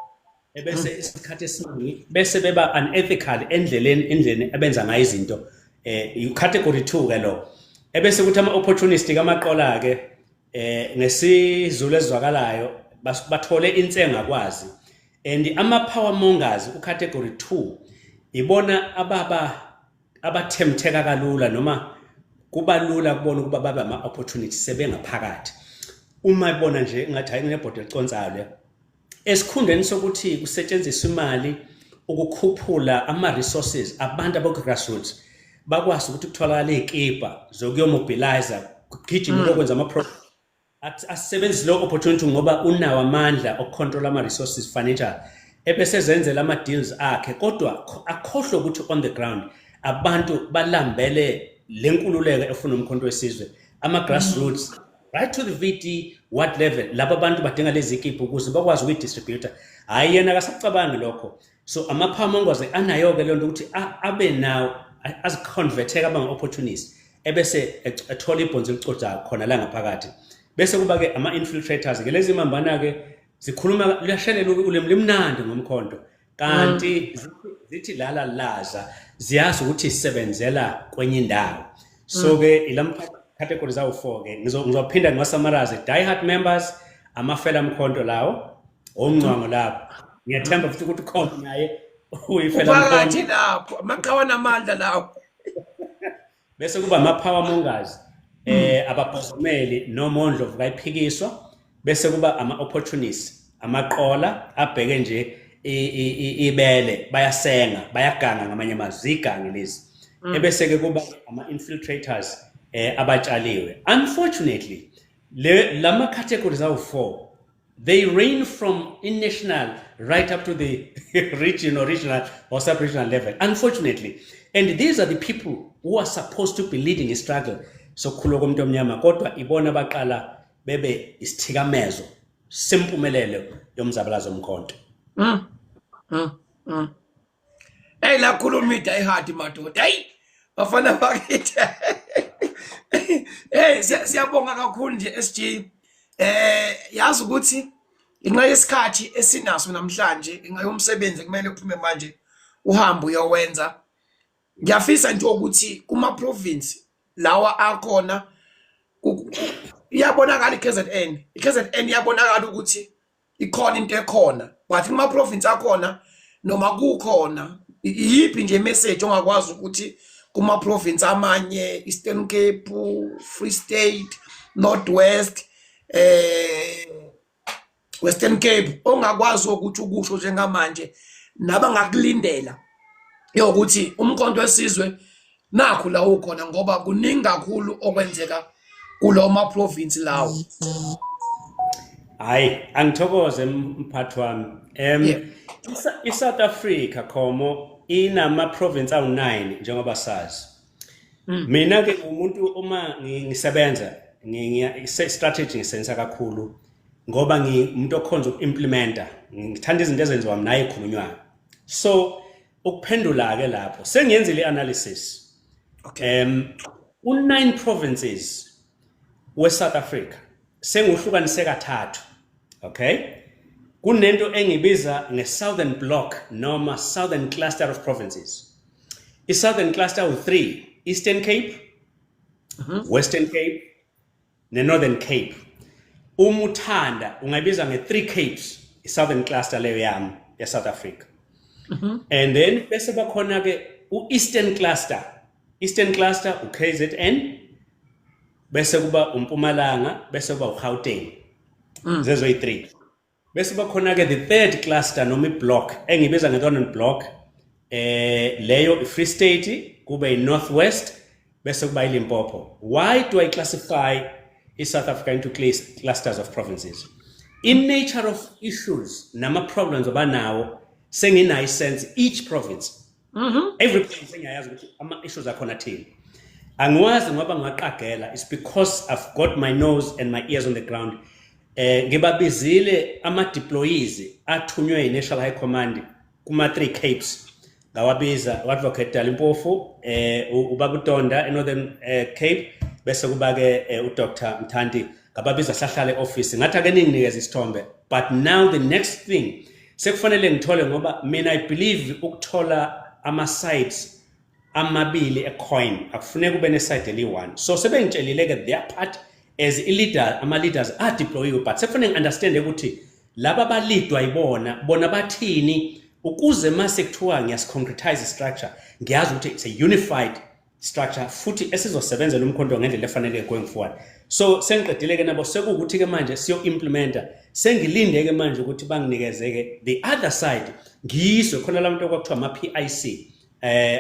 S3: Ebese isikhathi esiningi bese beba unethical endleleni abenza ngayo izinto, i-category 2 ke lo. Ebese kuthi ama opportunist kamaqola ke, ngesiZulu ezwakalayo, bathole insenga kwazi. And ama power mongers u-category 2 ibona ababa abathemtheka kalula noma kuba lula kubona ukuba babe ama opportunities sebengaphakathi. Uma ibona nje ngathi hayi, kunebhodo eliconsayo le, esikhundleni sokuthi kusetshenziswe imali ukukhuphula ama resources abantu abaku grassroots bakwazi ukuthi kutholakale izikipa zokuyomobilize, kugijima ukwenza ama asebenzise lo opportunity ngoba unawo amandla okucontrol ama resources financial, ebese zenzela ama deals akhe, kodwa akhohlwe ukuthi on the ground abantu balambele lenkululeko efuna uMkhonto weSizwe. Ama grassroots right to the VD ward level, laba bantu badinga lezi kipho ukuze bakwazi ukuyidistribute. Hayi, yena akasacabangi lokho. So ama-power anayo ke leyo nto ukuthi abe nawo aziconverteka aba opportunist, ebese ethola ibhonzi elicojayo khona la ngaphakathi. Bese kuba ke ama-infiltrators ke, lezi mambana ke zikhuluma luyashelela ulimi limnandi ngomkhonto, kanti zithi lala laza ziyazi ukuthi sisebenzela kwenye indawo. So ke ilama categories awu4 ke, ngizophinda ngiwasummarize: die hard members, amafela mkhonto lawo, omncwango lapho, ngiyathemba futhi ukuthi khona naye uyifela
S2: Uphakathi
S3: mkhonto.
S2: Lapho amaqhawe namandla lawo.
S3: Bese kuba ama-power mongers, ababhozomeli noma ondlovu kayiphikiswa. Bese kuba ama-opportunists, amaqola abheke nje ibele, bayasenga, bayaganga, ngamanye amazwi igange lezi. Ebese ke kuba ama-infiltrators, abatshaliwe. Unfortunately le lama categories awu4, they reign from in national right up to the region or regional or sub-regional level, unfortunately. And these are the people who are supposed to be leading a struggle sokukhulwa komuntu omnyama, kodwa ibona baqala bebe isithikamezo. Sempumelelo yomzabalazo omkhonto.
S2: Hey, lakhuluma i-die-hard madoda. Hey, bafana bakithi. Hey, siyabonga kakhulu nje SG. Yazi ukuthi inxa yesikhathi esinaso namhlanje, inxa yomsebenzi kumele uphume manje uhambe uyowenza. Ngiyafisa nje ukuthi kuma province lawa akhona iyabonakala iKZN. IKZN iyabonakala ukuthi ikhona into ekhona, but kuma province akhona noma kukhona iyiphi nje message ongakwazi ukuthi kuma province amanye, Eastern Cape, Free State, North West, Western Cape, ongakwazi ukuthi ukusho njengamanje nabangakulindela yokuthi uMkhonto weSizwe nakho la ukhona, ngoba kuningi kakhulu okwenzeka kulo ma province lawo?
S3: Hayi, angithokoze mphathi wami. I-South Africa, Khomo, inama province awu9 njengoba sazi. Mina ke umuntu uma ngisebenza ngiya strategy ngisenza kakhulu ngoba ngiumuntu okhonza uku-implementa, ngithanda izinto ezenziwa mina ekhulunywayo. So ukuphendula ke lapho, sengiyenzile i-analysis. U9 provinces we South Africa senguhlukanise kathathu. Okay? Kunento engibiza nge-Southern Block noma Southern Cluster of Provinces. I-Southern Cluster u3: Eastern Cape, Western Cape ne-Northern Cape. Uma uthanda ungayibiza nge-Three Capes i-Southern Cluster leyo yami ye-South Africa. And then bese bakhona ke u-Eastern Cluster. Eastern Cluster u-KZN, bese kuba uMpumalanga, bese kuba uGauteng. Zezo yi-3. Bese bakhona ke the third cluster noma i-block engibiza nge-Northern Block, leyo i-Free State, kube i-North West, bese kuba iLimpopo. Why do I classify i-South Africa into clusters of provinces? In nature of issues nama problems abanawo, senginayo sense each province. Every province engiyayazi ukuthi ama issues akhona athini. Angiwazi ngoba ngaqagela, it's because I've got my nose and my ears on the ground. Ngibabizile ama deployees athunywe yi-National High Command kuma Three Capes. Ngawabiza u-Advocate Dali Mpofu, ubaba uDonda eNorthern Cape, bese kuba ke uDr Mthanti. Ngababiza sahlala e-office, ngathi ake ninginikeze isithombe. But now the next thing sekufanele ngithole, ngoba mina I believe ukuthola ama sides amabili e-coin, akufuneka ube ne-side eli-one. So sebengitshelile ke their part as i-leader, ama-leaders a-deployiwe, but sekufanele ngi-understande ukuthi laba balidwa yibona bona bathini, ukuze mase kuthiwa ngiyasi-concretize structure, ngiyazi ukuthi it's a unified structure futhi esizosebenzela umkhonto ngendlela efanele going forward. So sengiqedile ke nabo, sekuwukuthi ke manje siyo-implementa. Sengilinde ke manje ukuthi banginikeze ke the other side, ngizwe khona la muntu okwakuthiwa ama-PIC,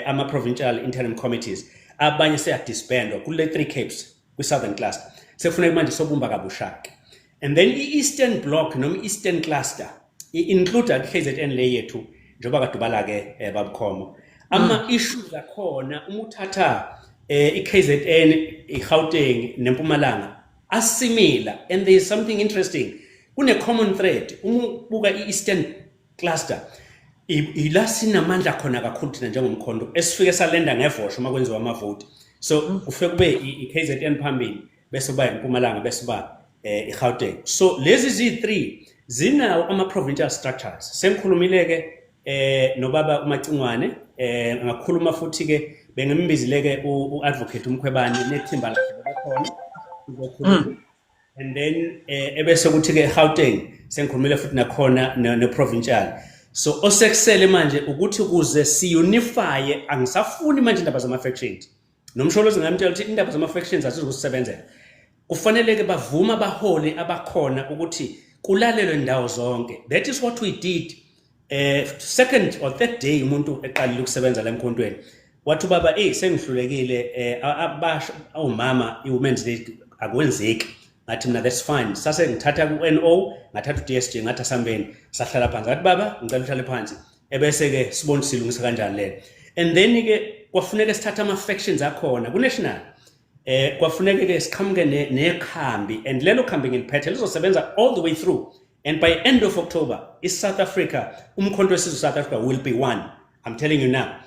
S3: ama-provincial interim committees. Abanye seyadisbandwa kule Three Capes, kwi-Southern Cluster. Sekufuneka manje sobumba kabusha ke. And then i-Eastern Block noma i-Eastern Cluster i-include i-KZN le yethu njengoba kade ubala ke, babukhomo ama-issues akhona. Uma uthatha i-KZN, i-Gauteng neMpumalanga, a-similar, and there is something interesting, kune common thread. Uma ubuka i-Eastern Cluster, ila sinamandla khona kakhulu thina njengomkhonto, esifike salenda ngevosho uma kwenziwa amavoti. So kufike kube i-KZN phambili, bese kuba iMpumalanga, bese kuba iGauteng. So lezi zi-3 zinawo ama-provincial structures. Sengikhulumile ke nobaba uMacingwane, ngakhuluma futhi ke bengimbizile ke u-Advocate uMkhwebane nethimba lakhe bekhona uzokhuluma. And then ebese kuthi ke Gauteng sengikhulumile futhi nakhona ne provincial. So osekusele manje ukuthi ukuze si-unify, angisafuni manje indaba zama factions. Nomsholozi ngamtshela ukuthi indaba zama factions azizukusebenzela. Kufanele ke bavuma abaholi abakhona ukuthi kulalelwe indawo zonke. That is what we did. Second or third day umuntu eqalile ukusebenza la emkhontweni, wathi ubaba, "Sengihlulekile, abasho omama i-Women's League akwenzeki." Ngathi mina, "That's fine." Sase ngithatha ku-NO, ngathatha u-DSG, ngathi asambeni. Sahlala phansi, ngathi, "Baba, ngicela uhlale phansi," ebese ke sibone silungisa kanjani le. And then ke kwafuneka sithathe ama factions akhona ku national, kwafuneka ke siqhamuke nekhambi, and lelo khambi ngiliphethe lizosebenza all the way through. And by end of October, i-South Africa, uMkhonto weSizwe South Africa will be one. I'm telling you now.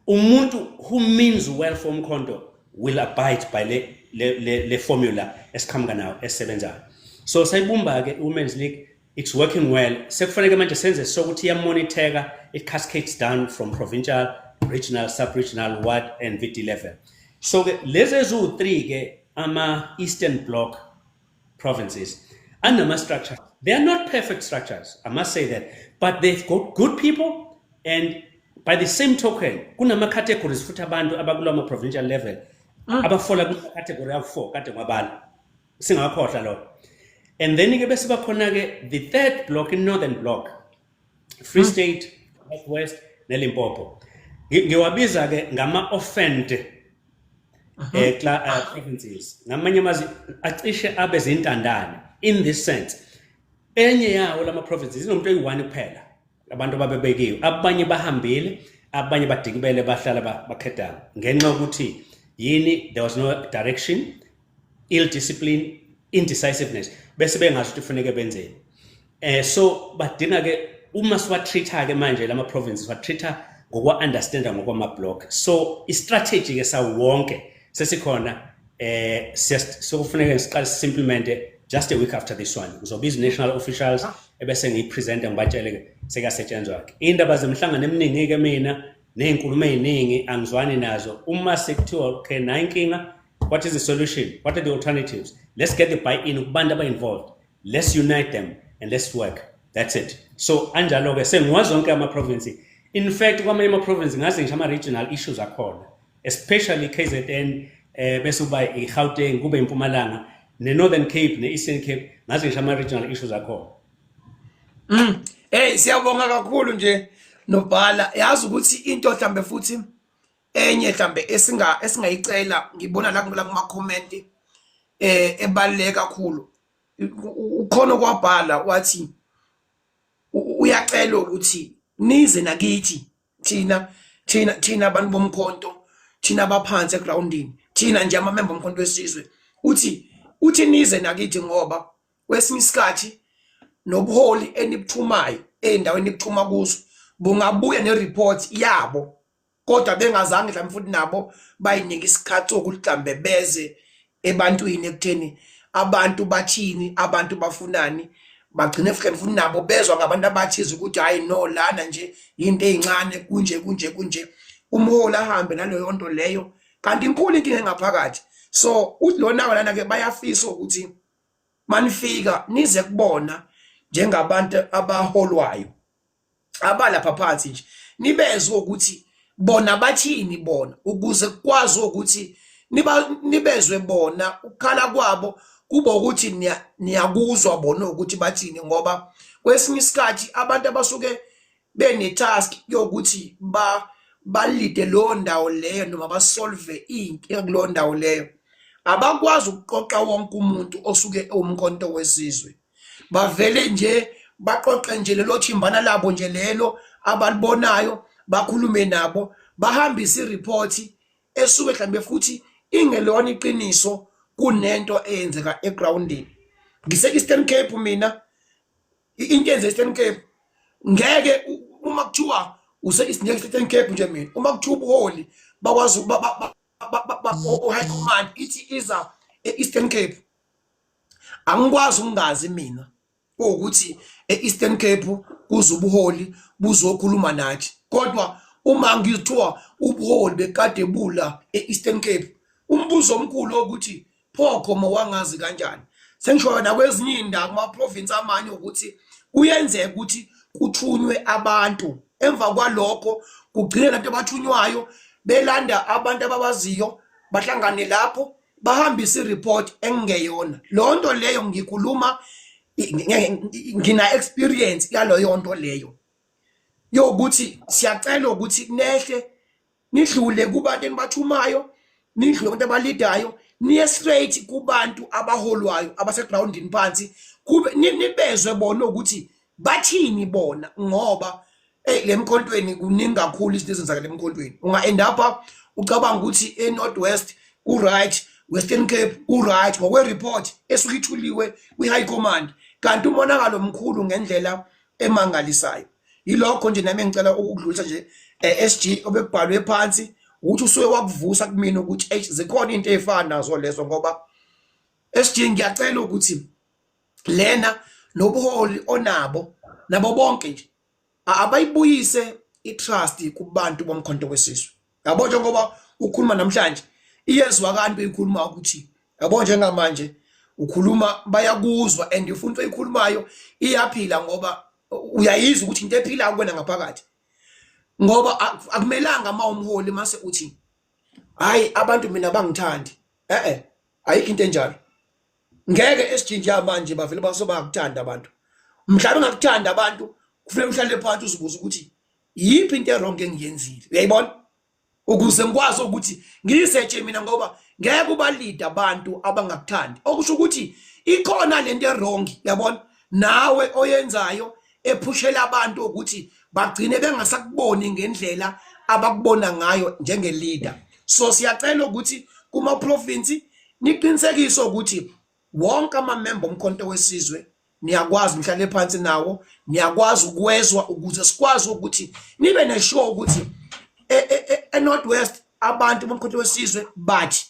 S3: Umuntu who means well for uMkhonto will abide by le formula esiqhamuka nayo esebenzayo. So sayibumba ke i-Women's League, it's working well. Sekufanele manje senze sokuthi iyamonitheka, it cascades down from provincial, regional, sub-regional, ward and VD level. So ke lezi eziwu-3 ke ama-Eastern Bloc provinces anama structures. They are not perfect structures, I must say that, but they've got good people, and by the same token kunama categories futhi abantu abakulama provincial level abafola kuma category awu4 kade ngwabala, singakhohlwa lokho. And then ke bese bakhona ke the third block, in Northern Bloc, Free State, North West neLimpopo. Ngiwabiza ke ngama orphaned provinces. Ngamanye amazwi acishe abe zintandane in this sense. Enye yawo lama provinces inomuntu oyi-1 kuphela abantu ababebekiwe, abanye bahambile, abanye badikibele, bahlala bakhedana ngenxa yokuthi yini? There was no direction, ill discipline, indecisiveness, bese bengazi ukuthi kufuneke benzeni. So badinga ke uma siwa-treat-a ke manje lama provinces, wa-treat-a ngokwa understand ngokwama block. So i-strategy ke sawonke sesikhona, sokufuneka siqale si-implement just a week after this one. Ngizobiza national officials ebese ngiyipresenta, ngibatshele ke sekuyasetshenzwa ke. Indaba zemhlangano eminingi ke mina nezinkulumo eziningi angizwani nazo. Uma sekuthiwa okay, nayi inkinga, what is the solution, what are the alternatives, let's get the buy in kubantu aba-involved, let's unite them and let's work, that's it. So anjalo ke sengiwazi zonke ama-province. In fact, kwamanye ama-province ngazi ngisho ama-regional issues akhona, especially KZN, bese kuba i-Gauteng, kube impumalanga, ne-Northern Cape, ne-Eastern Cape, ngazi ngisho ama-regional issues akhona.
S2: Hey, siyabonga kakhulu nje nobhala. Yazi ukuthi into mhlambe futhi enye mhlambe esingayicela, ngibona la kuma comment ebaluleke kakhulu, ukhona kwabhala wathi uyacela ukuthi nize nakithi thina abantu bomkhonto, thina abaphansi egroundini, thina nje amamember omkhonto wesizwe. Uthi nize nakithi ngoba kwesinye isikhathi nobuholi enibuthumayo ey'ndaweni enibuthuma kuzo bungabuya ne-report yabo, kodwa bengazange mhlawumbe futhi nabo bayinike isikhathi sokuthi mhlawumbe beze ebantwini ekutheni abantu bathini, abantu bafunani. Bagcine futhi nabo bezwa ngabantu abathize ukuthi hayi no, lana nje into ey'ncane, kunje kunje kunje. Umholi ahambe naleyo nto leyo, kanti inkulu inkinga engaphakathi. So uthi lona lana-ke bayafisa ukuthi manifika nize kubona njengabantu abaholwayo abalapha phansi nje, nibezwe ukuthi bona bathini bona, ukuze kukwazi ukuthi nibezwe bona ukukhala kwabo, kube ukuthi niyakuzwa bona ukuthi bathini. Ngoba kwesinye isikhathi abantu abasuke bene-task yokuthi balide leyo ndawo leyo noma basolve iy'nkinga kuleyo ndawo leyo, abakwazi ukuqoqa wonke umuntu osuke ewumkhonto wesizwe. Bavele nje baqoqe nje lelo thimbana labo nje lelo abalibonayo, bakhulume nabo, bahambise iriphothi esuke mhlambe futhi ingelona iqiniso kunento eyenzeka egroundini. Ngise-Eastern Cape mina, into enze Eastern Cape ngeke uma kuthiwa use-Eastern Cape nje mina, uma kuthiwa ubuholi bakwazi o-high command ithi iza e-Eastern Cape, angikwazi ukungazi mina ukuthi e-Eastern Cape kuze ubuholi buzokhuluma nathi. Kodwa uma ngithiwa ubuholi bekade bula e-Eastern Cape, umbuzo omkhulu ukuthi pho khomo wangazi kanjani? Sengisho nakwezinye iy'ndawo kuma-province amanye ukuthi kuyenzeka ukuthi kuthunywe abantu, emva kwalokho kugcine lanto abathunywayo belanda abantu ababaziyo, bahlangane lapho, bahambise i-report engeyona leyo nto leyo. Ngikhuluma ngina experience yaloyo nto leyo yokuthi siyacela ukuthi nehle nidlule kubantu enibathumayo, nidlule kubantu abalidayo, niye straight kubantu abaholwayo abasegroundini phansi, kube nibezwe bona ukuthi bathini bona. Ngoba hey, le mkhontweni kuningi kakhulu izinto ezenzakala emkhontweni. Unga end up ucabanga ukuthi e-North West ku-right, Western Cape ku-right ngokwe-report esuke ithuliwe kwi-high command, Kanti umonakalo mkhulu ngendlela emangalisayo. Yilokho nje nami engicela ukudlulisa nje SG obekubhalwe phansi ukuthi usuke wakuvusa kumina ukuthi eish zikhona into ezifana nazo lezo ngoba SG ngiyacela ukuthi lena nobuholi onabo nabo bonke nje abayibuyise itrust kubantu bomkhonto wesizwe. Yabo njengoba ukhuluma namhlanje iyezwakala into oyikhuluma ukuthi yabo njengamanje ukhuluma bayakuzwa and ufuna into oyikhulumayo iyaphila ngoba uyayizwa ukuthi into ephilayo kuwena ngaphakathi. Ngoba akumelanga uma umholi mase uthi hayi abantu mina bangithandi. Eh ayikho into enjalo. Ngeke esijinja manje bavele basobakuthanda abantu. Mhlawumbe ungakuthanda abantu kufanele uhlale phansi uzibuze ukuthi yiphi into erong engiyenzile. Uyayibona? Ukuze ngikwazi ukuthi ngiyisetshe mina ngoba ngeke ubalide abantu abangakuthandi. Okusho ukuthi ikhona lento erong, yabona? Nawe oyenzayo ephushela abantu ukuthi bagcine bengasakuboni ngendlela abakubona ngayo njenge leader. So siyacela ukuthi kuma province niqinisekise ukuthi wonke amamemba omkhonto wesizwe niyakwazi nihlale phansi nawo, niyakwazi ukwezwa ukuze sikwazi ukuthi nibe nesure ukuthi e-North West abantu bomkhonto wesizwe bathi,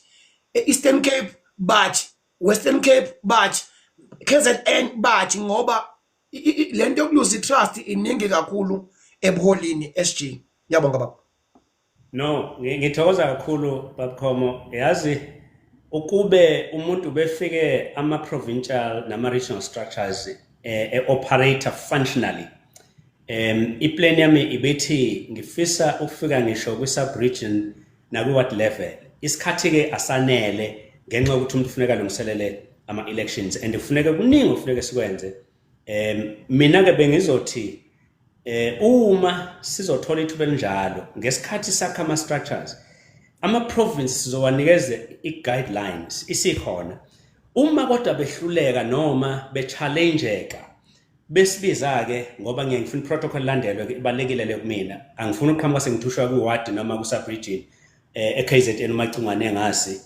S2: e-Eastern Cape bathi, Western Cape bathi, KZN bathi, ngoba lento yokuluza itrust iningi kakhulu ebuholini SG. Ngiyabonga baba.
S3: No, ngithokoza kakhulu Babkhomo. Yazi ukube umuntu befike ama provincial nama regional structures e-operate functionally. Iplan yami ibithi ngifisa ukufika ngisho kwi sub region nakwi ward level. Isikhathi ke asanele ngenxa yokuthi umuntu kufuneka alungiselele ama elections and kufuneka kuningi okufuneka sikwenze. Mina ke bengizothi uma sizothola ithuba elinjalo ngesikhathi sakha ama structures, ama province sizowanikeza i-guidelines isikhona. Uma kodwa behluleka noma be-challengeka besibiza ke, ngoba ngiye ngifuna protocol ilandelwe ke, ibalekile le kumina. Angifuni ukuqhamuka sengithushwa kwi-ward noma ku-sub region e-KZN uMacingwane engasi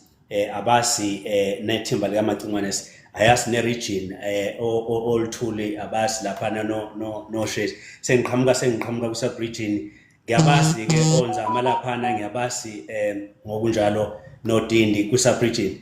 S3: abasi nethimba likaMacingwane ayasi ne-region oluthuli abasi lapha no no no shezi sengiqhamuka ku-sub region ngiyabasi ke onzama laphana ngiyabasi ngokunjalo nodindi kwi-sub region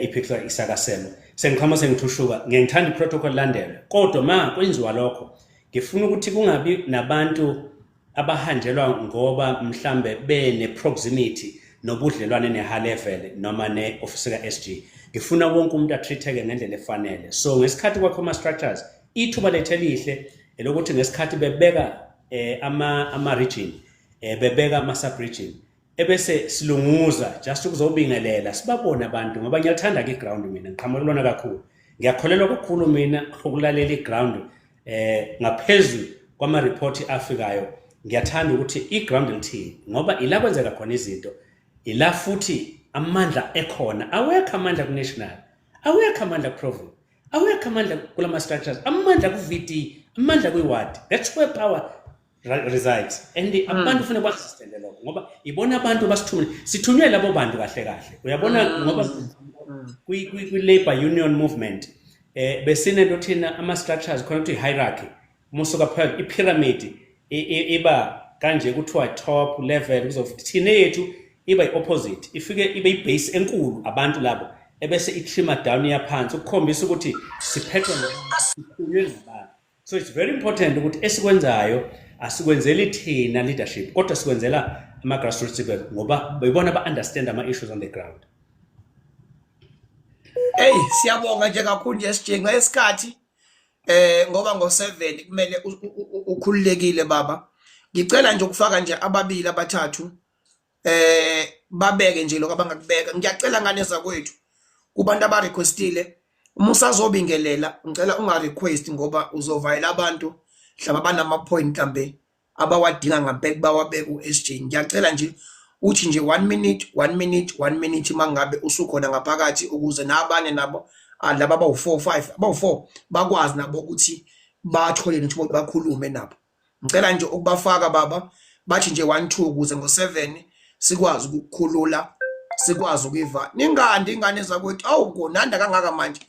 S3: iphikisa isakaselo sengiqhamuka sengithushuka. Ngiye ngithanda i-protocol ilandelwe, kodwa ma kwenziwa lokho ngifuna ukuthi kungabi nabantu abahanjelwa ngoba mhlambe bene proximity nobudlelwane ne-high level noma ne-office ka-SG. Ngifuna wonke umuntu atreat-eke ngendlela efanele. So ngesikhathi kwakho ama-structures, ithuba lethu elihle elokuthi ngesikhathi bebeka ama region, bebeka ama sub region, ebese silunguza just ukuzobingelela sibabone abantu, ngoba ngiyathanda ke ground mina, ngiqhamuka kulona kakhulu, ngiyakholelwa kakhulu mina ukulalela iground ngaphezu kwama report afikayo. Ngiyathanda ukuthi iground lithini ngoba ila kwenzeka khona izinto, ila futhi amandla ekhona. Awekho amandla ku national, awekho amandla ku province, awekho amandla kulama structures, amandla ku VD, amandla kwi ward. That's where power resides and abantu kufanele ba-understande lokho ngoba ibona abantu basithumile, sithunywe labo bantu kahle kahle, uyabona, ngoba kwi-labor union movement besinento thina ama structures khona ukuthi hierarchy musuka phela i-pyramid iba kanje, kuthiwa top level kuzofuthi thina yethu iba i-opposite, ifike ibe i-base enkulu abantu labo ebese i-trimmer down iyaphansi ukukhombisa ukuthi siphethwe sithunywe ngabantu. So it's very important ukuthi esikwenzayo asikwenzeli thina leadership kodwa sikwenzela ama grassroots people ngoba bebona ba understand ama issues on the ground.
S2: Hey, siyabonga nje kakhulu nje sijinga isikhathi ngoba ngo7 kumele ukhululekile baba. Ngicela nje ukufaka nje ababili abathathu babeke nje lokho abangakubeka. Ngiyacela ngane zakwethu kubantu aba requestile, uma usazobingelela ngicela unga request ngoba uzovayela abantu mhlawumbe abanama point mhlambe abawadinga ngampela bawabeke u-SJ. Ngiyacela nje uthi nje 1 minute, 1 minute, 1 minute mangabe usukhona ngaphakathi ukuze nabanye nabo laba abawu4 5 abawu4 bakwazi nabo ukuthi bathole nethuba bakhulume nabo. Ngicela nje ukubafaka baba bathi nje 1 2 ukuze ngo7 sikwazi ukukhulula, sikwazi ukuyiva. Ningandi ingane zakwethu, awu nanda kangaka manje.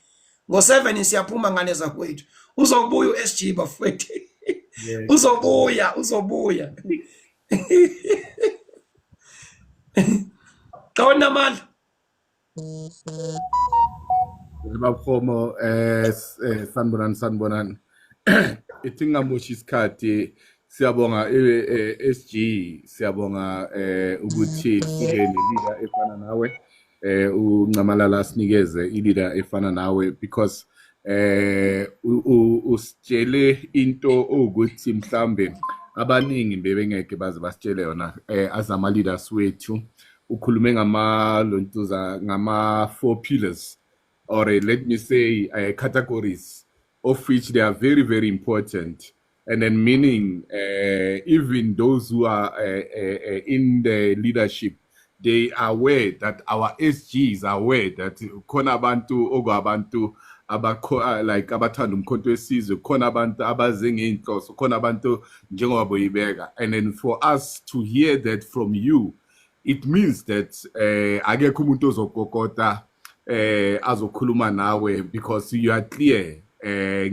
S2: Ngo7 siyaphuma ngane zakwethu. Uzobuya uSG bafowethu. Uzobuya, uzobuya. Qawona amandla.
S1: Babkhomo sanibonani sanibonani. Ithi ngingamoshi isikhathi siyabonga SG siyabonga ukuthi sibe ne-leader efana nawe uNcamalala sinikeze i-leader efana nawe because usitshele into ukuthi mhlambe abaningi bebengeke baze basitshele yona azama leaders wethu ukhulume ngama lontuza ngama four pillars or let me say categories of which they are very very important and then meaning even those who are in the leadership they are aware that our SGs are aware that khona abantu okwabantu abakho like abathanda umkhonto wesizwe khona abantu abaze ngey'nhloso khona abantu njengoba boyibeka and then for us to hear that from you it means that akekho umuntu ozokokota azokhuluma nawe because you are clear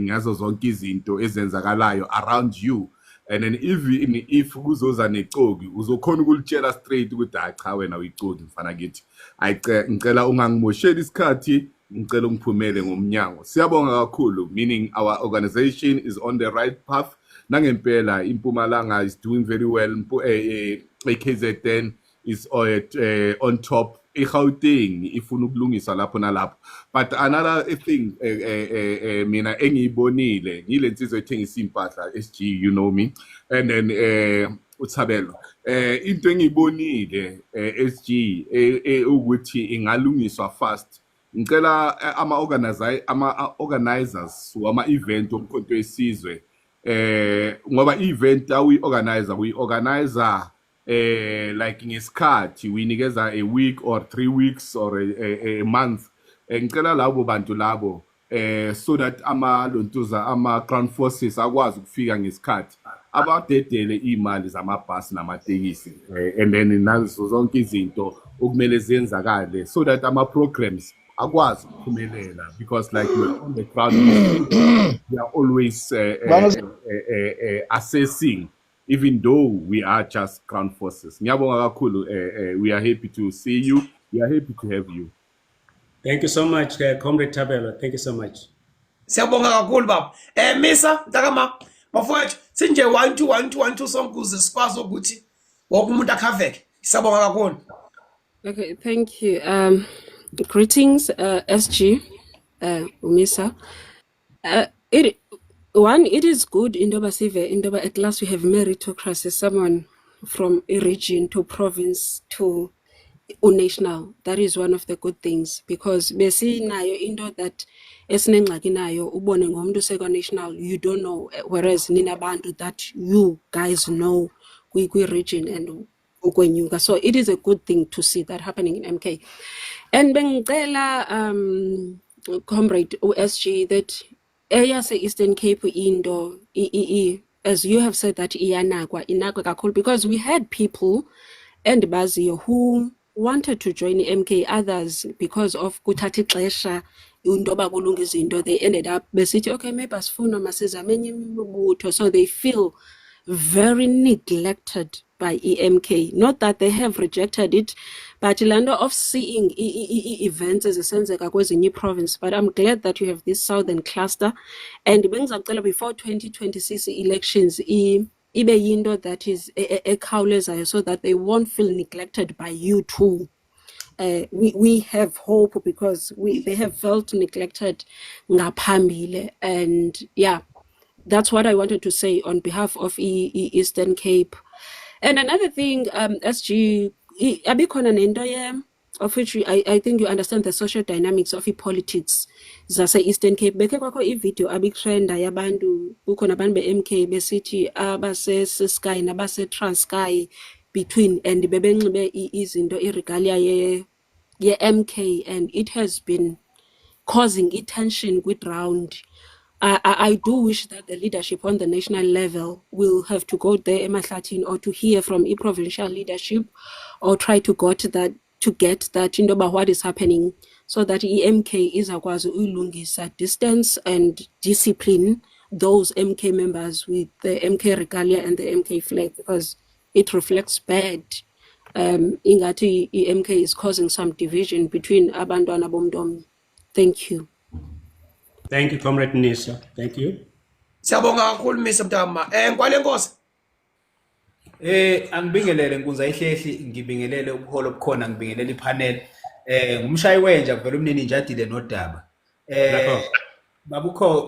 S1: ngazo zonke izinto ezenzakalayo around you and then even if kuzoza necoki uzokhona ukulitshela straight ukuthi hayi cha wena uyicoki mfana kithi ayice ngicela ungangimosheli isikhathi ngicela ungiphumele ngomnyango siyabonga kakhulu meaning our organization is on the right path nangempela impumalanga is doing very well KZN is on top iGauteng ifuna ukulungisa lapho nalapho but another thing mina engiyibonile ngile nsizwa ethengisa impahla SG you know me and then uThabelo into engiyibonile SG ukuthi ingalungiswa fast ngicela ama organizers wama event omkhonto wesizwe ngoba event awi organizer we organizer like ngesikhathi uyinikeza a week or 3 weeks or a month. Ngicela labo bantu labo so that ama lontuza ama ground forces akwazi ukufika ngesikhathi abadedele imali zamabhasi namatekisi and then nazo zonke izinto okumele ziyenzakale so that ama programs akwazi ukuphumelela because like we are on the ground we are always assessing even though we are just ground forces. Ngiyabonga kakhulu we are happy to see you we are happy to have you.
S3: Thank you so much Comrade Thabelo. Thank you so much.
S2: Siyabonga kakhulu baba. Misa mntakama bafowethu sinje 1 2 1 2 1 2 sonke ukuze sikwazi ukuthi wonke umuntu akhaveke. Siyabonga kakhulu.
S4: Okay, thank you. Greetings, SG, Umisa. It is good in Doba Sive, in Doba at last we have meritocracy, someone from a region to province to national. That is one of the good things because besinayo into that esinengxaki nayo ubone ngomntu sekwa-national you don't know whereas ninabantu that you guys know kwi-region and ukwenyuka. So it is a good thing to see that happening in MK. And bengicela comrade USG that eyase Eastern Cape into as you have said that iyanakwa inakwe kakhulu because we had people and baziyo who wanted to join MK others because of kuthatha ixesha into yoba kulunga izinto they ended up besithi okay maybe asifuna masizame enye imibutho so they feel very neglected by EMK. Not that they have rejected it, but laa nto of seeing events ezisenzeka kwezinye province. But I'm glad that you have this southern cluster. And bengizacela before 2026 elections, ibe yinto that is ekhawulezayo so that they won't feel neglected by you too. We have hope because we they have felt neglected ngaphambili and yeah that's what I wanted to say on behalf of Eastern Cape. And another thing, SG, abikhona nento ye of which I think you understand the social dynamics of politics zase Eastern Cape. Bekhe kwakho i-video abitrenda yabantu kukhona abantu be-MK besithi abase Ciskei nabase Transkei between and bebenxibe izinto i-regalia ye MK and it has been causing tension kwi-ground. I do wish that the leadership on the national level will have to go there emahlathini or to hear from i-provincial leadership or try to get that to get that into yoba what is happening so that i-MK izakwazi uyilungisa, distance and discipline those MK members with the MK regalia and the MK flag, because it reflects bad. Ingathi i-MK is causing some division between abantwana bomntu omnye. Thank you.
S3: Thank you, Comrade Nisa. Thank you.
S2: Siyabonga kakhulu Mr. Mtama. Nkwale Nkosi.
S5: Angibingelele nkunza ihlehli, ngibingelele ubuholo obukhona, ngibingelele ipanel. Ngumshayi wenja kuvela umnini nje adile nodaba.
S3: Lapho.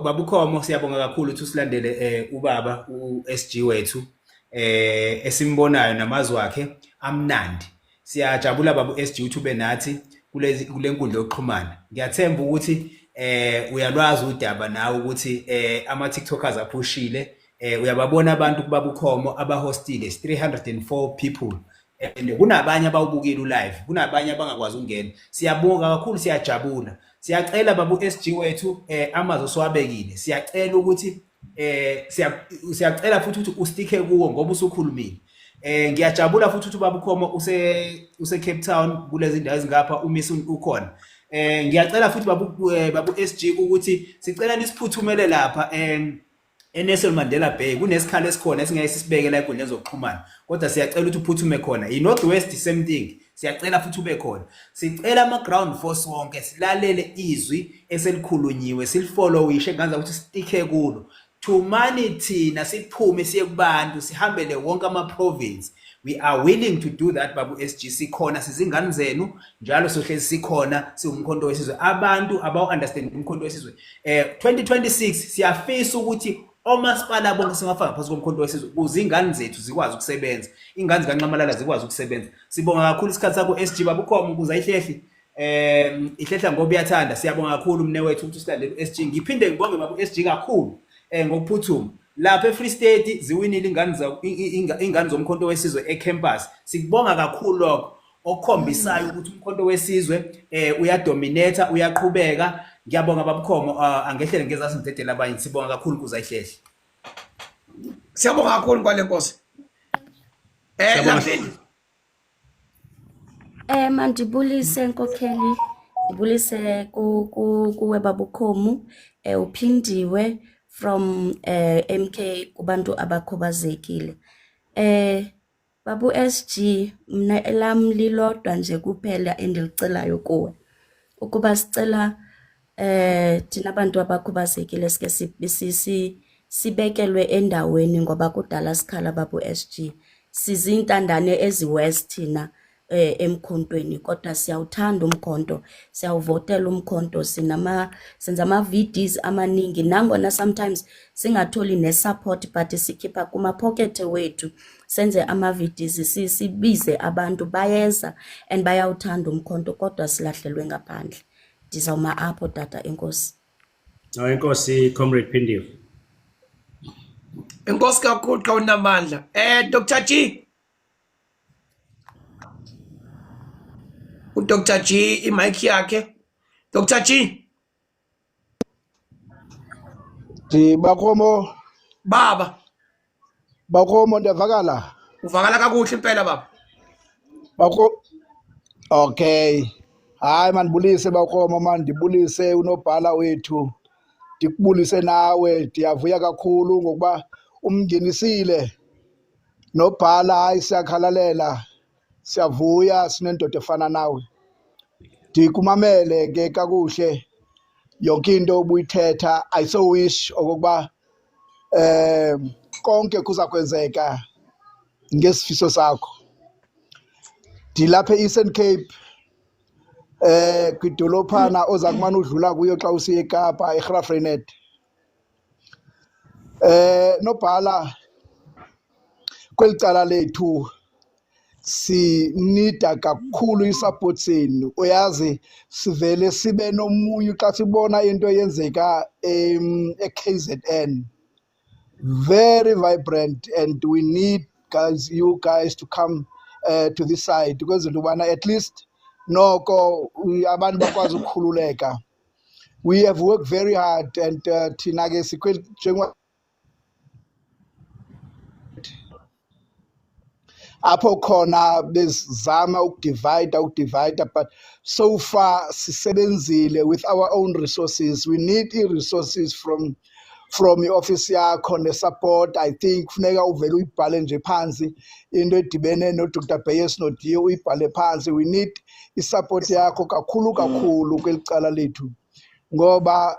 S5: Babukhomo siyabonga kakhulu ukuthi usilandele ubaba uSG wethu esimbonayo namazwi akhe amnandi. Siyajabula baba uSG ukuthi ube nathi kulezi kulenkundla yokuxhumana. Ngiyathemba ukuthi uyalwazi udaba nawe ukuthi ama TikTokers aphushile. Uyababona abantu kubabukhomo abahostile 304 people and kunabanye abawubukile ulive, kunabanye abangakwazi ukungena. Siyabonga kakhulu, siyajabula. Siyacela babu SG wethu, amazwi siwabekile. Siyacela ukuthi siyacela futhi ukuthi usticke kuwo ngoba usukhulumile. Ngiyajabula futhi ukuthi ubabukhomo use Cape Town kulezi ndawo ezingapha umisa ukhona. Ngiyacela futhi babu SG ukuthi sicela nisiphuthumele lapha eNelson Mandela Bay. Kunesikhala esikhona esingeke sisibeke la enkundleni zokuxhumana, kodwa siyacela ukuthi uphuthume khona. I-North West same thing, siyacela futhi ube khona. Sicela ama-ground force wonke silalele izwi eselikhulunyiwe, silifollowishe nganza ukuthi sticke kulo. Thumani thina siphume siye kubantu, sihambele wonke ama-province. We are willing to do that babu SG. Sikhona, sizingane zenu njalo, sohlezi sikhona, siwumkhonto wesizwe. Abantu abawu-understand umkhonto wesizwe. 2026 siyafisa ukuthi omasipala bonke singafaka phansi komkhonto wesizwe ukuze ingane zethu zikwazi ukusebenza, ingane zikaNxamalala zikwazi ukusebenza. Sibonga kakhulu isikhathi sakho SG. Babukhoma ukuze ayihlehli ihlehla ngoba uyathanda. Siyabonga kakhulu mne wethu ukuthi usilandele SG. Ngiphinde ngibonge babu SG kakhulu ngokuphuthuma lapha eFree State. Ziwinile ingane ingane zomkhonto wesizwe ecampus. Sikubonga kakhulu lokho okukhombisayo ukuthi umkhonto wesizwe uyadominate, uyaqhubeka. Ngiyabonga babukhomo, angehlele ngezasi ngidedele abanye. Sibonga kakhulu kuza ihlehli.
S2: Siyabonga kakhulu Nkwale Nkosi.
S3: Siyabonga.
S2: Laphindi.
S6: Mandibulise nkokheli, ndibulise ku ku kuwe babukhomu, uphindiwe from MK kubantu abakhubazekile. Babu SG, mna elam lilodwa nje kuphela endilicelayo kuwe. Ukuba sicela thina bantu abakhubazekile sike sibekelwe endaweni ngoba kudala sikhala babu SG. Sizintandane ezi-worse thina emkhontweni, kodwa siyawuthanda umkhonto, siyawuvotela umkhonto, sinama senza ama-VDs amaningi nangona sometimes singatholi ne-support, but sikhipha kumaphokethe wethu senze ama-VDs, sibize abantu bayeza and bayawuthanda umkhonto, kodwa silahlelwe ngaphandle. Ndizawuma apho tata, enkosi.
S3: No, enkosi Comrade Phindiwe.
S2: Inkosi kakhulu xa unamandla. Dr G. uDr G imic yakhe. Dr G.
S7: Ndibakhomo.
S2: Baba.
S7: Bakhomo, ndiyavakala.
S2: Uvakala kakuhle impela baba.
S7: Bakho, okay. Hayi, mandibulise bakhomo, mandibulise unobhala wethu. Ndikubulise nawe, ndiyavuya kakhulu ngokuba umngenisile nobhala. Hayi, siyakhalalela, siyavuya sinendoda efana nawe. Ndikumamele ke kakuhle yonke into obuyithetha. I so wish okokuba konke kuza kwenzeka ngesifiso sakho. Ndilapha e-Eastern Cape kwidolophana oza kumane udlula kuyo xa usiya eKapa, eGraaff-Reinet. Nobhala, kweli cala lethu sinida kakhulu isupport senu. Uyazi sivele sibe nomunyu xa sibona into eyenzeka e-KZN, very vibrant, and we need guys, you guys to come to this side ukwenzela ubana at least noko abantu bakwazi ukukhululeka. We have worked very hard and thina ke sikweli njengoba Apho khona bezama ukudivide, but so far sisebenzile with our own resources. We need i-resources from i-office yakho ne-support. I think funeka uvele uyibhale nje phansi into edibene no-Dr Beyers Naudé, uyibhale phansi. We need i-support yakho kakhulu kakhulu kweli cala lethu, ngoba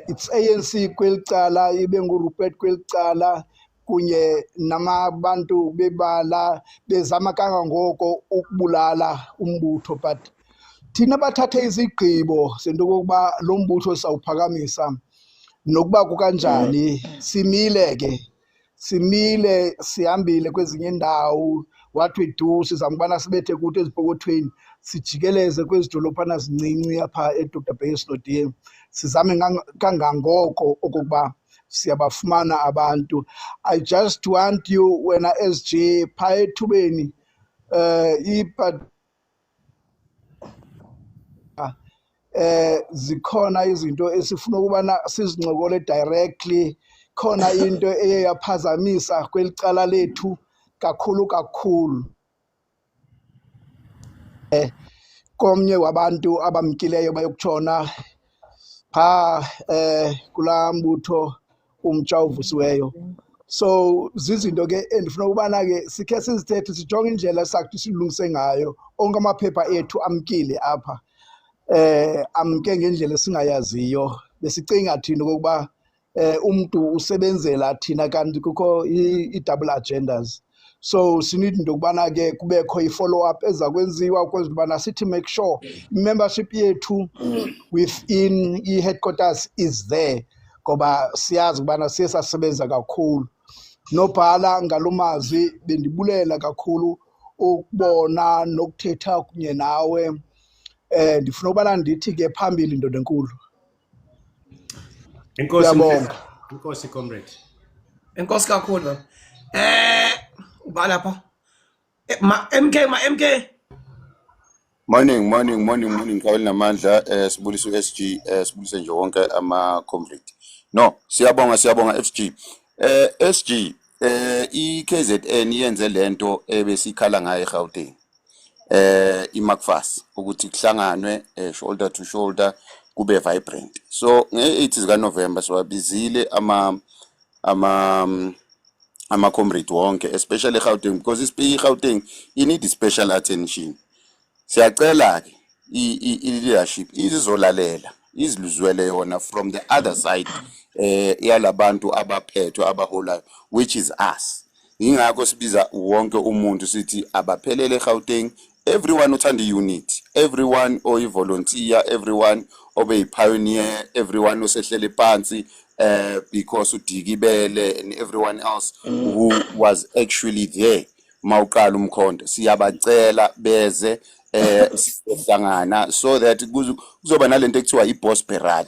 S7: it's ANC kweli cala, ibe nguRupert kweli cala, kunye namabantu bebala bezama kangangoko ukubulala umbutho. But thina bathathe izigqibo sento kokuba lo mbutho sawuphakamisa nokuba kukanjani. Simile ke, simile, sihambile kwezinye indawo. What we do, sizama ukubana sibethe kuthi ezipokothweni, sijikeleze kwezi dolophana zincinci apha eDr Beyers Naudé, sizame kangangoko okokuba siyabafumana abantu. I just want you wena SG phaa ethubeni, ipa zikhona izinto esifuna ukubana sizincokole directly. Khona into eye yaphazamisa kwelicala lethu kakhulu kakhulu, komnye wabantu abamkileyo bayokutshona pha kulaa mbutho umtsha uvusiweyo. So zizinto ke endifuna ukubana ke sikhe sizithethe, sijonge indlela sakuthi silungise ngayo. Onke amaphepha ethu amkile apha, amke ngendlela esingayaziyo. Besicinga thina okokuba umuntu usebenzela thina, kanti kukho i-double agendas. So sinid into yokubana ke kubekho i-follow up eza kwenziwa ukwenzela ubana sithi make sure membership yethu within i-headquarters is there, ngoba siyazi ukubana siye sasebenza kakhulu. Nobhala, ngalo mazwi bendibulela kakhulu ukubona nokuthetha kunye nawe. Ndifuna ukubana ndithi ke phambili, ndoda enkulu.
S3: Enkosi.
S7: Ngiyabonga.
S3: Enkosi, comrade.
S2: Enkosi kakhulu, baba. Uba lapha. Ma MK, ma MK.
S8: Morning, morning, morning, morning, Qhawe namandla. Sibulise uSG, sibulise nje wonke ama comrade. No, siyabonga, siyabonga SG. SG, iKZN yenze lento ebesikhala ngayo eGauteng. iMacfas ukuthi kuhlanganwe shoulder to shoulder, kube vibrant. So nge8 zika November siwabizile ama comrade wonke, especially eGauteng, because iGauteng i need special attention. Siyacela ke i-leadership izizolalela, iziluzwele yona from the other side yalabantu abaphethwe, abaholayo, which is us. Ingakho sibiza wonke umuntu, sithi abaphelele eGauteng, everyone othanda i-unity, everyone oyi-volunteer, everyone obeyi-pioneer, everyone osehlele phansi because udikibele and everyone else who was actually there mawuqala umkhonto. Siyabacela beze, sizohlangana so that kuzoba nalento ekuthiwa i-Bosberaad,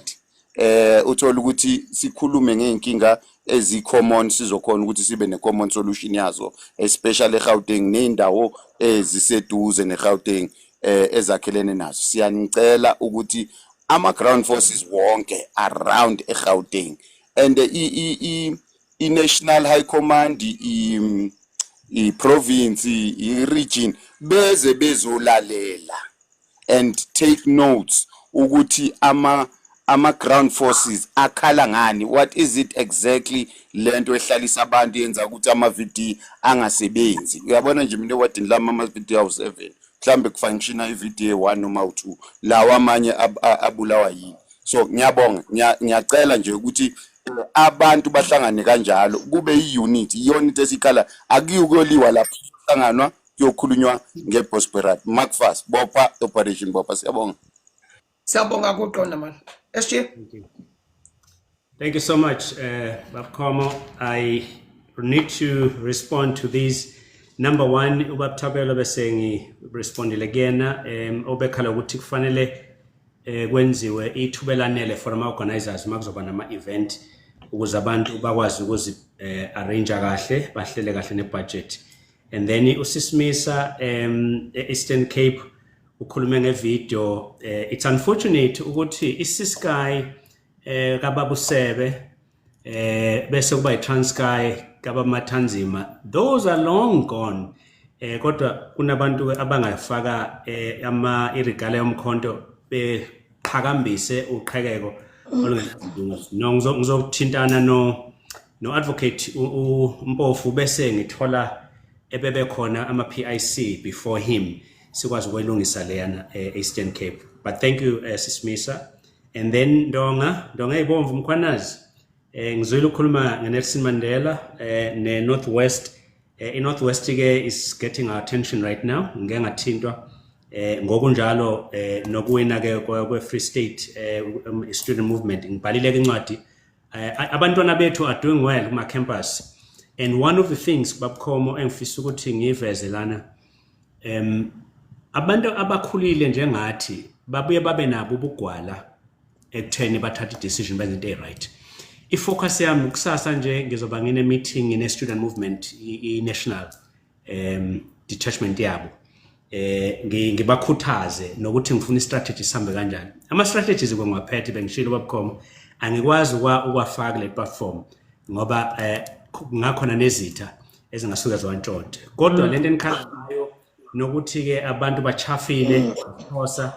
S8: uthola ukuthi sikhulume ngey'nkinga ezi-common, sizokhona ukuthi sibe ne-common solution yazo, especially eGauteng ney'ndawo eziseduze neGauteng, ezakhelene nazo. Siyanicela ukuthi ama-ground forces wonke around eGauteng and i-National High Command, i-province, i-region, beze bezolalela and take notes ukuthi ama ground forces akhala ngani, what is it exactly lento ehlalisa abantu, yenza ukuthi ama VD angasebenzi. Uyabona nje, mina ewadini lami ama VD awu7, mhlambe kufunctiona i-VD 1 noma u2, lawa amanye abulawa yini. So ngiyabonga, ngiyacela nje ukuthi abantu bahlangane kanjalo, kube i-unity, iyona into esikhala. Akuyukoliwa lapho, hlanganwa kuyokhulunywa nge-Bosberaad, Macfast, bopha, Operation Bopha. Siyabonga.
S2: Siyabonga kuqonda man. SG.
S3: Thank you. Thank you so much, Babkomo. I need to respond to these. Number one, ubab Thabelo bese ngi-respondile kuyena, obekhala ukuthi kufanele kwenziwe ithuba elanele for ama-organizers uma kuzoba nama-event, ukuze abantu bakwazi ukuzi arrange kahle, bahlele kahle ne-budget. And then uSismisa e-Eastern Cape ukhulume ngevideo. It's unfortunate ukuthi iCiskei kababusebe bese kuba iTranskei kabamathanzima, those are long gone. Kodwa kunabantu abangafaka ama irigala yomkhonto beqhakambise uqhekeko olungenasidingo. No, ngizokuthintana no advocate uMpofu bese ngithola ebebe khona ama PIC before him, sikwazi ukuyilungisa leyana Eastern Cape. But thank you, Sismisa. And then Ndonga, Ndonga Ibomvu Mkhwanazi, ngizwile ukukhuluma ngeNelson Mandela ne Northwest. I-Northwest ke is getting our attention right now. Ngike ngathintwa ngokunjalo nokuwina ke kwe Free State student movement. Ngibhalile ke incwadi. Abantwana bethu are doing well kuma campus, and one of the things, Babukhomo, engifisa ukuthi ngiveze lana, abantu abakhulile njengathi babuye babe nabo ubugwala ekutheni bathathe i-decision, benze into e-right. I-focus yami kusasa nje, ngizoba ngine meeting ne student movement, i-national detachment yabo, ngibakhuthaze nokuthi ngifuna i-strategy sihambe kanjani. Ama strategies ngiwaphethe, bengishilo babukhomo, angikwazi ukwafaka kule platform ngoba kungakhona nezitha ezingasuka ziwantshontshe. Kodwa lento enikhala ngayo nokuthi ke abantu bachafile Xhosa,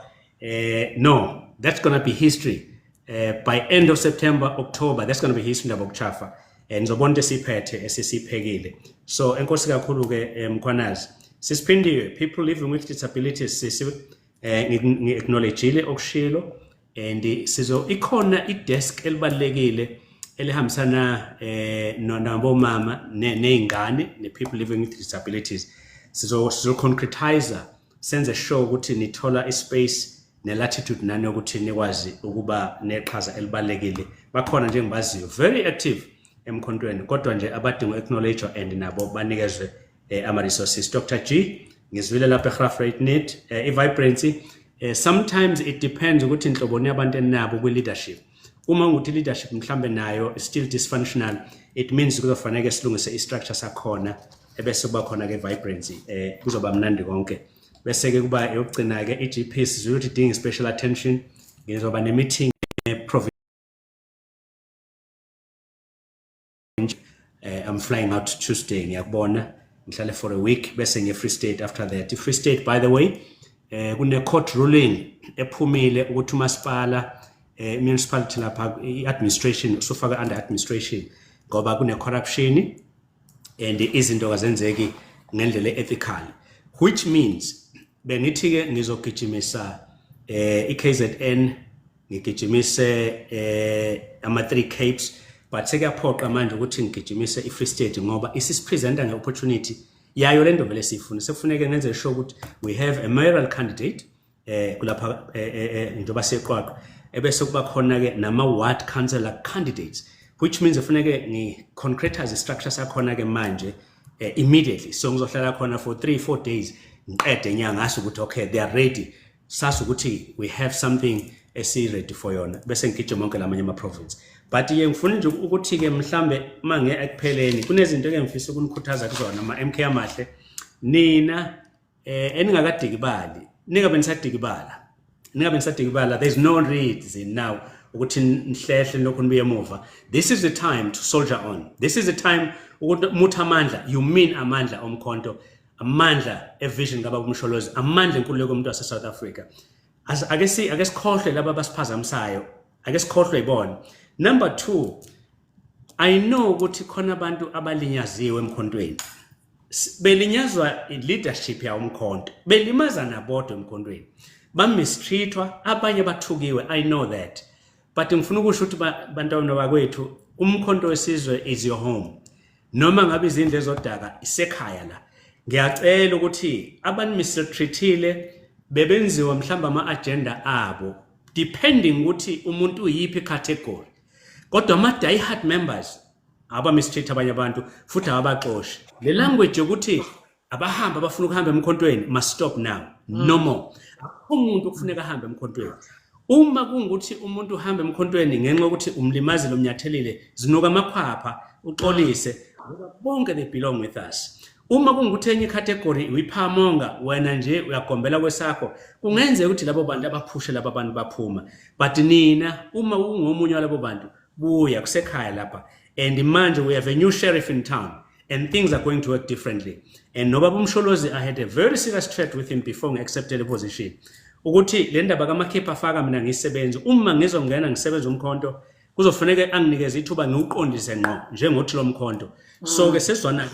S3: no, that's going to be history by end of September, October. That's going to be history ndaba okuchafa. Nizobona into esiphethe, esisiphekile. So enkosi kakhulu ke, Mkhwanazi. Sisiphindiwe, people living with disabilities, sisi, ngi-acknowledgeile okushilo and sizo ikhona i-desk elibalekile elihambisana nabomama nezingane ne people living with disabilities. Sizo concretize, senze sure ukuthi nithola ispace ne-latitude nani yokuthi nikwazi ukuba neqhaza elibalekile. Bakhona nje engibaziyo very active emkhontweni, kodwa nje abadinga acknowledge and nabo banikezwe ama-resources. Dr G, ngizwile lapha eGraaff-Reinet, i-vibrancy, sometimes it depends ukuthi inhloboni yabantu enabo kwi-leadership. Uma ukuthi leadership mhlambe nayo is still dysfunctional, it means kuzofanele silungise i-structure sakhona, ebese kuba khona ke vibrancy, kuzoba mnandi konke. Bese ke kuba eyokugcina ke i-GP, sizwe ukuthi idinga special attention. Ngizoba ne-meeting ne-province. I'm flying out Tuesday, ngiyakubona, ngihlale for a week bese ngiye Free State after that. I-Free State, by the way, kune court ruling ephumile ukuthi umasipala, municipality lapha, i-administration usufaka under administration ngoba kune corruption and izinto kazenzeki ngendlela ethical, which means bengithi ke ngizogijimisa iKZN, ngigijimise ama three capes, but sekuyaphoqa manje ukuthi ngigijimise iFree State ngoba isisipresenta ngeopportunity yayo lento vele siyifuna. Sekufuneke ngenze sure ukuthi we have a mayoral candidate kulapha, njengoba seqwaqwa, ebese kuba khona ke nama ward councillor candidates, which means kufuneke ngi concretize structure sakhona ke manje, immediately. So ngizohlala khona for 3 4 days, ngiqede nyanga ukuthi okay, they are ready, sasi ukuthi we have something esi ready for yona, bese ngigijima wonke lamanye ama province. But ke ngifuna nje ukuthi ke mhlambe mange ekupheleni kunezinto ke ngifisa ukunikhuthaza kuzona, ama MK amahle, nina eningakadikibali, ningabe nisadikibala, ningabe nisadikibala. There's no reason now ukuthi nihlehle lokhu nibuye emuva. This is the time to soldier on. This is the time ukuthi muthi amandla, you mean amandla omkhonto, amandla evision kababa uMsholozi, amandla enkululeko yomuntu wase South Africa. Ake sikhohlwe laba abasiphazamisayo, ake sikhohlwe ibona. Number 2, I know ukuthi khona abantu abalinyaziwe emkhontweni, belinyazwa i-leadership yawo umkhonto, belimazana bodwa emkhontweni, bamistreatwa, abanye bathukiwe. I know that, but ngifuna ukusho ukuthi bantwana bakwethu, umkhonto wesizwe is your home, noma ngabe izindlu ezodaka, isekhaya la. Ngiyacela ukuthi abantu mistreatile bebenziwa mhlawumbe ama-agenda abo, depending ukuthi umuntu uyiphi category, kodwa ama die hard members aba mistreat abanye abantu futhi ababaxoshi. Le language yokuthi abahamba abafuna ukuhamba emkhontweni must stop now. No more. Akukho umuntu okufuneka ahambe emkhontweni. Uma kungukuthi umuntu uhamba emkhontweni ngenxa yokuthi umlimazile, umnyathelile, zinuka amakhwapha, uxolise, ngoba bonke they belong with us. Uma kungukuthi enye icategory uyiphamonga, wena nje uyagombela kwesakho, kungenzeka ukuthi labo bantu abaphushe laba bantu baphuma. But nina, uma ungomunye walabo bantu, buya, kusekhaya lapha. And manje we have a new sheriff in town. And things are going to work differently. And nobaba uMsholozi, I had a very serious chat with him before ngi-accepted the position, ukuthi le ndaba kamakhipha afaka mina ngiyisebenzi, uma ngizongena ngisebenza umkhonto, kuzofuneka anginikeze ithuba ngiwuqondise ngqo njengothi lo mkhonto. So ke sesizwana.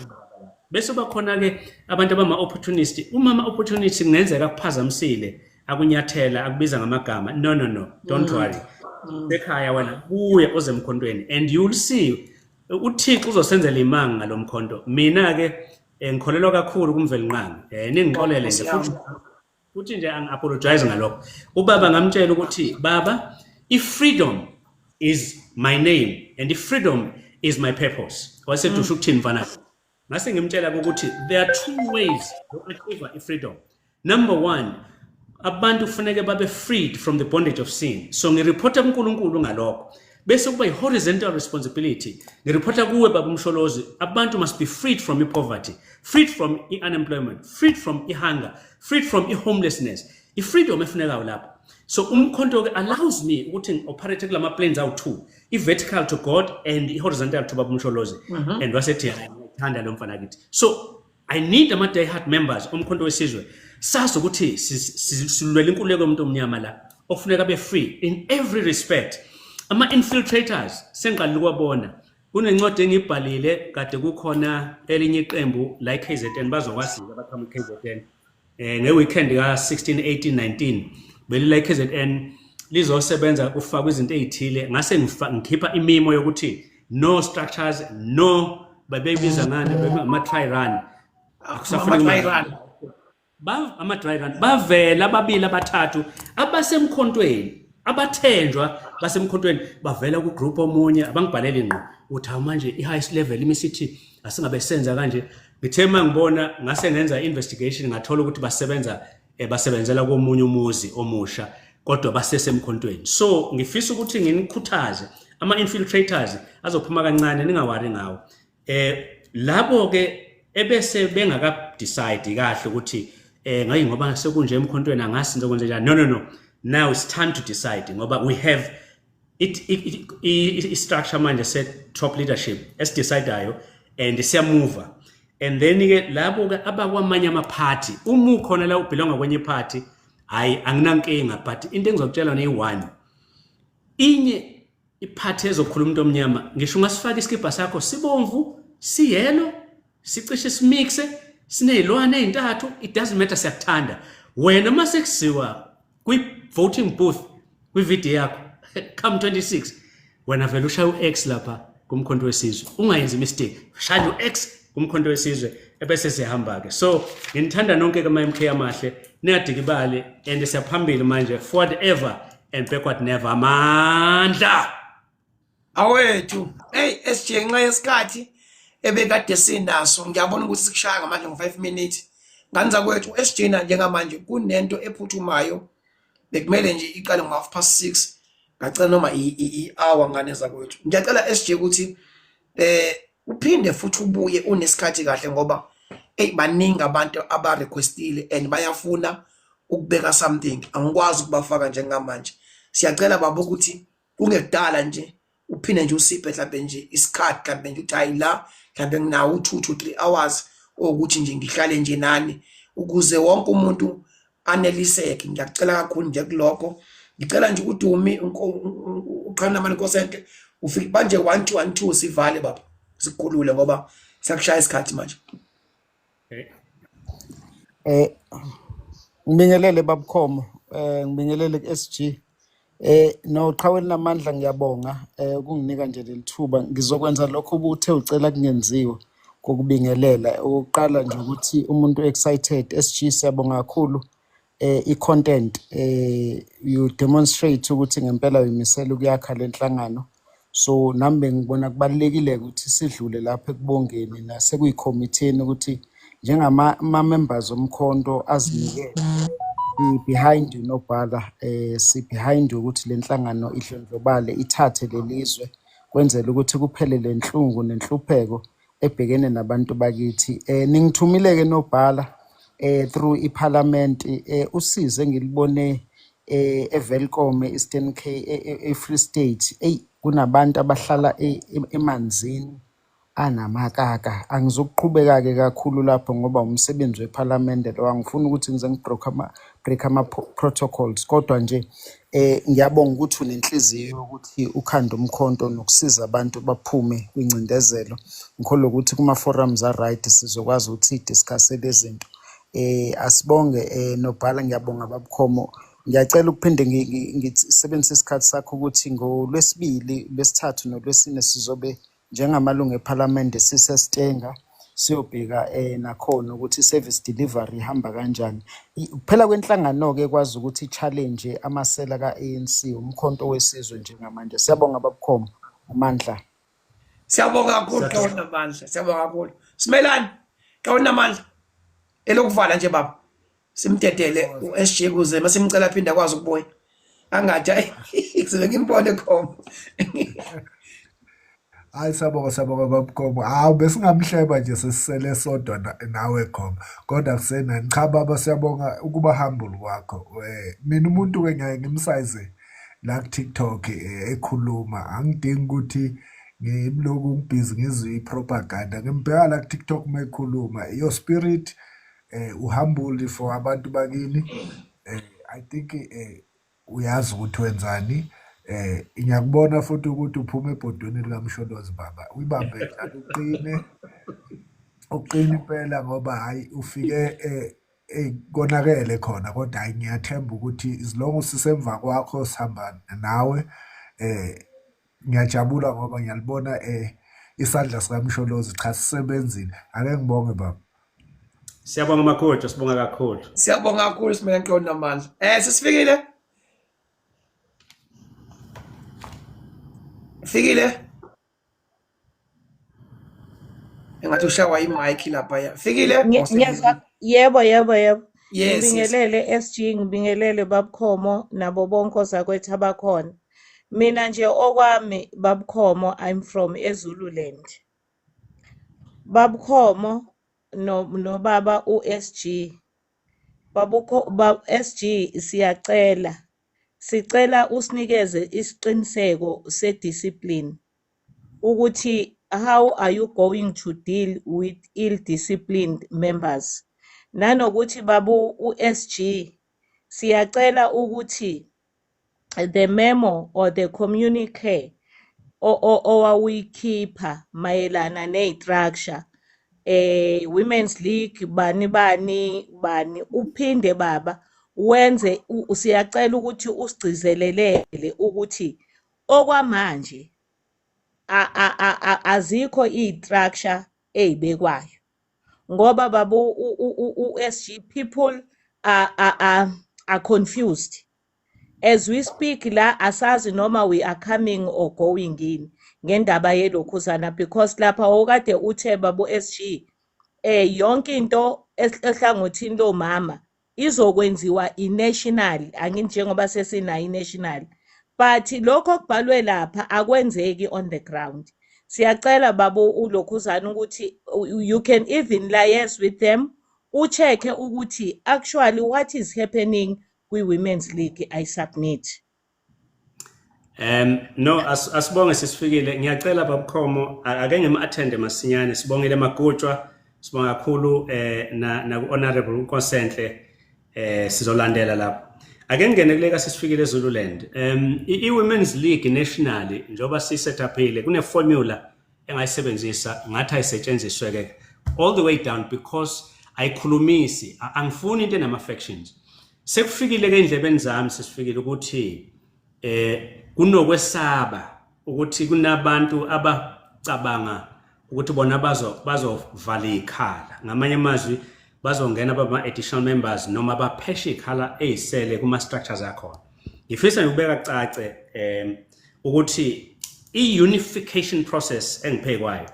S3: Bese bakhona-ke abantu abama-opportunist. Uma ama-opportunity kungenzeka akuphazamisile, akunyathela, akubiza ngamagama, no, no, no, don't worry. Ekhaya wena buye oze emkhontweni and you'll see uThixo uzosenzela imanga ngalo mkhonto. Mina-ke ngikholelwa kakhulu kuMvelinqangi, ningixolele nje.
S2: Nkosi yami.
S3: Futhi nje angi-apologize ngalokho. Ubaba ngamtshela ukuthi, "Baba, i-freedom is my name and i-freedom is my purpose." Wasethi, "Usho ukuthini, mfana?" Ngase ngimtshela ukuthi there are two ways to achieve i-freedom. Number one, abantu kufuneke babe freed from the bondage of sin, so ngireporta kuNkulunkulu ngalokho. Bese kuba i-horizontal responsibility, ngireporta kuwe, baba uMsholozi. Abantu must be freed from i-poverty, freed from i-unemployment, freed from i-hunger, freed from i-homelessness. I-freedom efunekayo lapho. So umkhonto-ke allows me ukuthi ngi-operate kulama planes awu-two, i-vertical to God and i-horizontal to baba uMsholozi. And wasethi, "Hayi, ngiyayithanda lo mfana kithi." So I need ama-die hard members omkhonto wesizwe, sazi ukuthi silwela inkululeko yomuntu omnyama la, okufuneka abe free in every respect. Ama-infiltrators sengiqalile ukuwabona. Kunencwadi engiyibhalile kade, kukhona elinye iqembu la i-KZN, bazokwazi-ke abaqhamuka i-KZN, nge-weekend ka-16 18 19 belila i-KZN lizosebenza, kufakwa izinto ey'thile. Ngase ngikhipha imimo yokuthi no structures, no babeyibiza ngani, ama-dry run. Akusafuneki.
S2: Ama-dry run.
S3: Ama-dry run, bavela ababili abathathu abasemkhontweni, abathenjwa basemkhontweni, bavela ku-group omunye, abangibhaleli ngqo uthi, "Hawu, manje i-highest level imisithi asingabe senza kanje." Ngithe uma ngibona, ngase ngenza investigation, ngathola ukuthi basebenza basebenzela komunye umuzi omusha, kodwa basesemkhontweni. So ngifisa ukuthi nginikhuthaze, ama-infiltrators azophuma kancane, ningaworry ngawo. Labo ke ebese bengaka decide kahle ukuthi ngayi ngoba sekunje emkhontweni, angasi ngizokwenza njani. No, no, no, now it's time to decide, ngoba we have it i structure manje se top leadership esidecidayo and siyamuva. And then ke labo ke abakwamanye amaphathi, uma ukhona la ubelonga kwenye party, hayi, anginankinga, but into engizokutshela neyi-one inye iphathi ezokhuluma umuntu omnyama. Ngisho ungasifaka isikibha sakho sibomvu, siyellow, sicishe simixe, siney'lwane ey'ntathu, it doesn't matter, siyakuthanda wena. Uma sekusiwa kwi-voting booth, kwividiyo yakho come 26, wena vele ushaya u-X lapha kumkhonto wesizwe, ungayenzi mistake, shaya u-X kumkhonto wesizwe, ebese siyahamba-ke. So nginithanda nonke kama-MK amahle, ningadikibali and siyaphambili manje. Forward ever and backward never. Amandla!
S2: Awethu, hey SJ, ngenxa yesikhathi ebekade sinaso, ngiyabona ukuthi sikushaya ngamandla ngo-5 minutes. Nganza kwethu, SJ, na njengamanje kunento ephuthumayo bekumele nje iqale ngo-6:30, ngacela noma i-hour, ngane zakwethu. Ngiyacela SJ ukuthi uphinde futhi ubuye unesikhathi kahle, ngoba hey, baningi abantu aba requestile and bayafuna ukubeka something, angikwazi ukubafaka njengamanje. Siyacela baba ukuthi kungekudala nje uphinde nje usiphe mhlawumbe nje isikhathi, mhlawumbe nje uthi, hayi, la mhlawumbe nginawo u-2 to 3 hours ukuthi nje ngihlale nje nani ukuze wonke umuntu aneliseke. Ngiyakucela kakhulu nje kulokho. Ngicela nje uDumi uqhana Nkosenhle ufike manje 1 2 1 2, sivale baba, sikukhulule ngoba siyakushaya isikhathi manje.
S9: Ngibingelele babukhomo, ngibingelele ku-SG. No qhawe namandla, ngiyabonga ukunginika nje lelithuba. Ngizokwenza lokho ubuthe ucela kungenziwa kokubingelela. Okokuqala nje ukuthi umuntu excited, SG, siyabonga kakhulu i-content, you demonstrate ukuthi ngempela uyimisela ukuyakha lenhlangano. So nami bengibona kubalulekile ukuthi sidlule lapha ekubongeni nasekuyikhomitini ukuthi njengama members omkhonto azinikele, behind you nobhala, si behind ukuthi lenhlangano idlondlobale, ithathe lelizwe, kwenzela ukuthi kuphele lenhlungu nenhlupheko ebhekene nabantu bakithi. Ningithumile ke nobhala through iParliament, usize ngilibone eWelkom, Eastern Cape, e Free State. Ey, kunabantu abahlala emanzini. Anamakaka. Angizukuqhubeka-ke kakhulu lapho ngoba umsebenzi wephalamende lo, angifuni ukuthi ngize ngi-break ama-break ama-protocols, kodwa nje ngiyabonga ukuthi unenhliziyo yokuthi ukhande umkhonto nokusiza abantu baphume kwingcindezelo. Ngikholwa ukuthi kuma-forums a-right sizokwazi ukuthi si-discuss-e lezi zinto. Asibonge Nobhala, ngiyabonga Babukhomo. Ngiyacela ukuphinde ngisebenzise isikhathi sakho ukuthi ngolwesibili, lwesithathu nolwesine sizobe njengamalungu ephalamende siseStanger siyobheka nakhona ukuthi i-service delivery ihamba kanjani. Kuphela kwenhlangano-ke ekwazi ukuthi i-challenge amasela ka-ANC, umkhonto wesizwe njengamanje. Siyabonga Babukhomo, amandla.
S2: Siyabonga kakhulu
S3: Siyathokoza.
S2: Qawunamandla, siyabonga kakhulu. Simelani Qawunamandla, elokuvala nje baba. Simdedele uSG kuze masimcela aphinde akwazi ukubuya. Angathi ayi kuze ngimbone khona.
S10: Hayi siyabonga siyabonga babukhomo. Hawu besingamhleba nje sesisele sodwa nawe khoma. Kodwa kusenani. Cha baba siyabonga ukuba humble kwakho. Mina umuntu ke ngiyaye ngimsize la ku TikTok ekhuluma. Angidingi ukuthi ngimloku ngibhizi ngizwe i-propaganda. Ngimbheka la ku TikTok mekhuluma. Your spirit uhumble for abantu bakini. I think uyazi ukuthi wenzani. Ngiyakubona futhi ukuthi uphuma ebhodweni likaMsholozi baba. Uyibambe njalo uqine. Uqine impela ngoba hayi ufike konakele khona kodwa hayi ngiyathemba ukuthi as long sisemva kwakho sihamba nawe ngiyajabula ngoba ngiyalibona isandla sikaMsholozi cha sisebenzile. Ake ngibonge baba.
S3: Siyabonga Makhuthu, sibonga kakhulu.
S2: Siyabonga kakhulu Simelani Qawunamandla. Sesifikile? Fikile? Engathi ushawa i-mic lapha ya. Fikile?
S11: Ngiyezwa yebo yebo yebo.
S2: Yes, yes.
S11: Ngibingelele SG, ngibingelele Babukhomo nabo bonke ozakwethu abakhona. Mina nje okwami Babukhomo, I'm from eZululand. Babukhomo no nobaba uSG. Babukho ba SG siyacela. Sicela usinikeze isiqiniseko se-discipline ukuthi how are you going to deal with ill-disciplined members? Nanokuthi babu uSG siyacela ukuthi the memo or the communique owawuyikhipha mayelana ne-structure Women's League bani bani bani uphinde baba wenze siyacela ukuthi usigcizelelele ukuthi okwamanje azikho i-structure eyibekwayo ngoba babu u-SG people are confused as we speak la asazi noma we are coming or going in ngendaba yelokhuzana because lapha okade uthe babu SG yonke into ehlangothini lomama izokwenziwa i-national anginjengoba sesinayo i-national but lokho okubhalwe lapha akwenzeki on the ground. Siyacela babu ulokhuzana ukuthi you can even liaise with them ucheck-e ukuthi actually what is happening kwi-Women's League. I submit.
S3: No asibonge sisifikile. Ngiyacela Babukhomo ake ngim-attende masinyane. Sibongile Magutshwa, sibonga kakhulu na honorable uNkosenhle sizolandela lapho. Ake ngene kuleka sisifikile eZululand. I-Women's League nationally njengoba siset-uphile kune formula engayisebenzisa ngathi ayisetshenziswe ke all the way down because ayikhulumisi angifuni into enama factions. Sekufikile ke endlebeni zami sesifikile ukuthi kunokwesaba ukuthi kunabantu abacabanga ukuthi bona bazovala ikhala, ngamanye amazwi bazongena baba additional members noma bapheshe ikhala ezisele kuma structures akhona. Ngifisa ukubeka cace ukuthi i-unification process engiphekwayo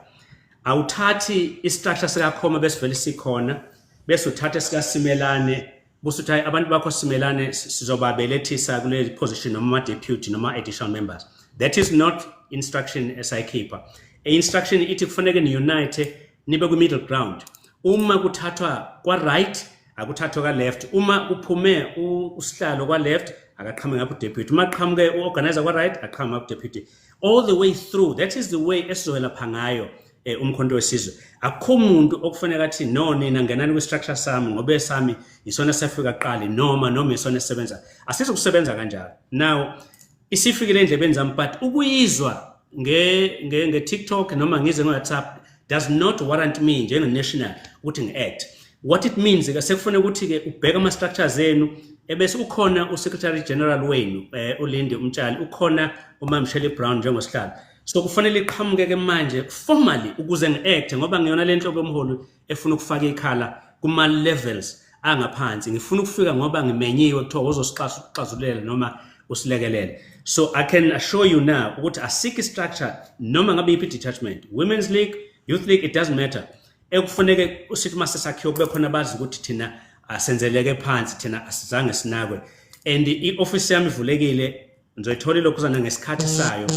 S3: awuthathi i-structure sikakhoma besivele sikhona bese uthatha sikaSimelane bese uthi abantu bakho Simelane sizobabelethisa kule position noma ama deputy noma additional members. That is not instruction esayikhipha. I-instruction ithi kufanele ni-unite nibe kwi middle ground. Uma kuthathwa kwa right akuthathwa ka left, uma kuphume usihlalo kwa left akaqhamuke ngapha deputy, uma qhamuke uorganizer kwa right aqhamuke ngapha deputy, all the way through. That is the way esizoyelapha ngayo. uMkhonto weSizwe. Akukho umuntu okufanele athi no, nina ngenani kwi-structure sami ngoba esami isona safika kuqala noma isona esisebenza. Asizukusebenza kanjalo. Now isifikile endlebeni zami, but ukuyizwa nge TikTok noma ngize ngo-WhatsApp does not warrant me njenge-national ukuthi ngi-act. What it means ke, sekufanele ukuthi-ke ubheke ama-structures enu, ebese ukhona u-secretary general wenu, uLindi Umtshali, ukhona uMam Shirley Brown njengosihlalo. So kufanele iqhamuke-ke manje formally ukuze ngi-act, ngoba ngiyona le nhlobo yomholi efuna ukufaka ikhala kuma-levels angaphansi. Ngifuna ukufika ngoba ngimenyiwe, kuthiwa uzosixazululela noma usilekelele. So I can assure you now ukuthi asikho structure, noma ngabe yiphi detachment, Women's League, Youth League, it doesn't matter, ekufuneke usithi mase sakhiwe kube khona bazi ukuthi thina asenzeleke phansi, thina asizange sinakwe. And i-office yami ivulekile, ngizoyithola ilokhuzana ngesikhathi sayo.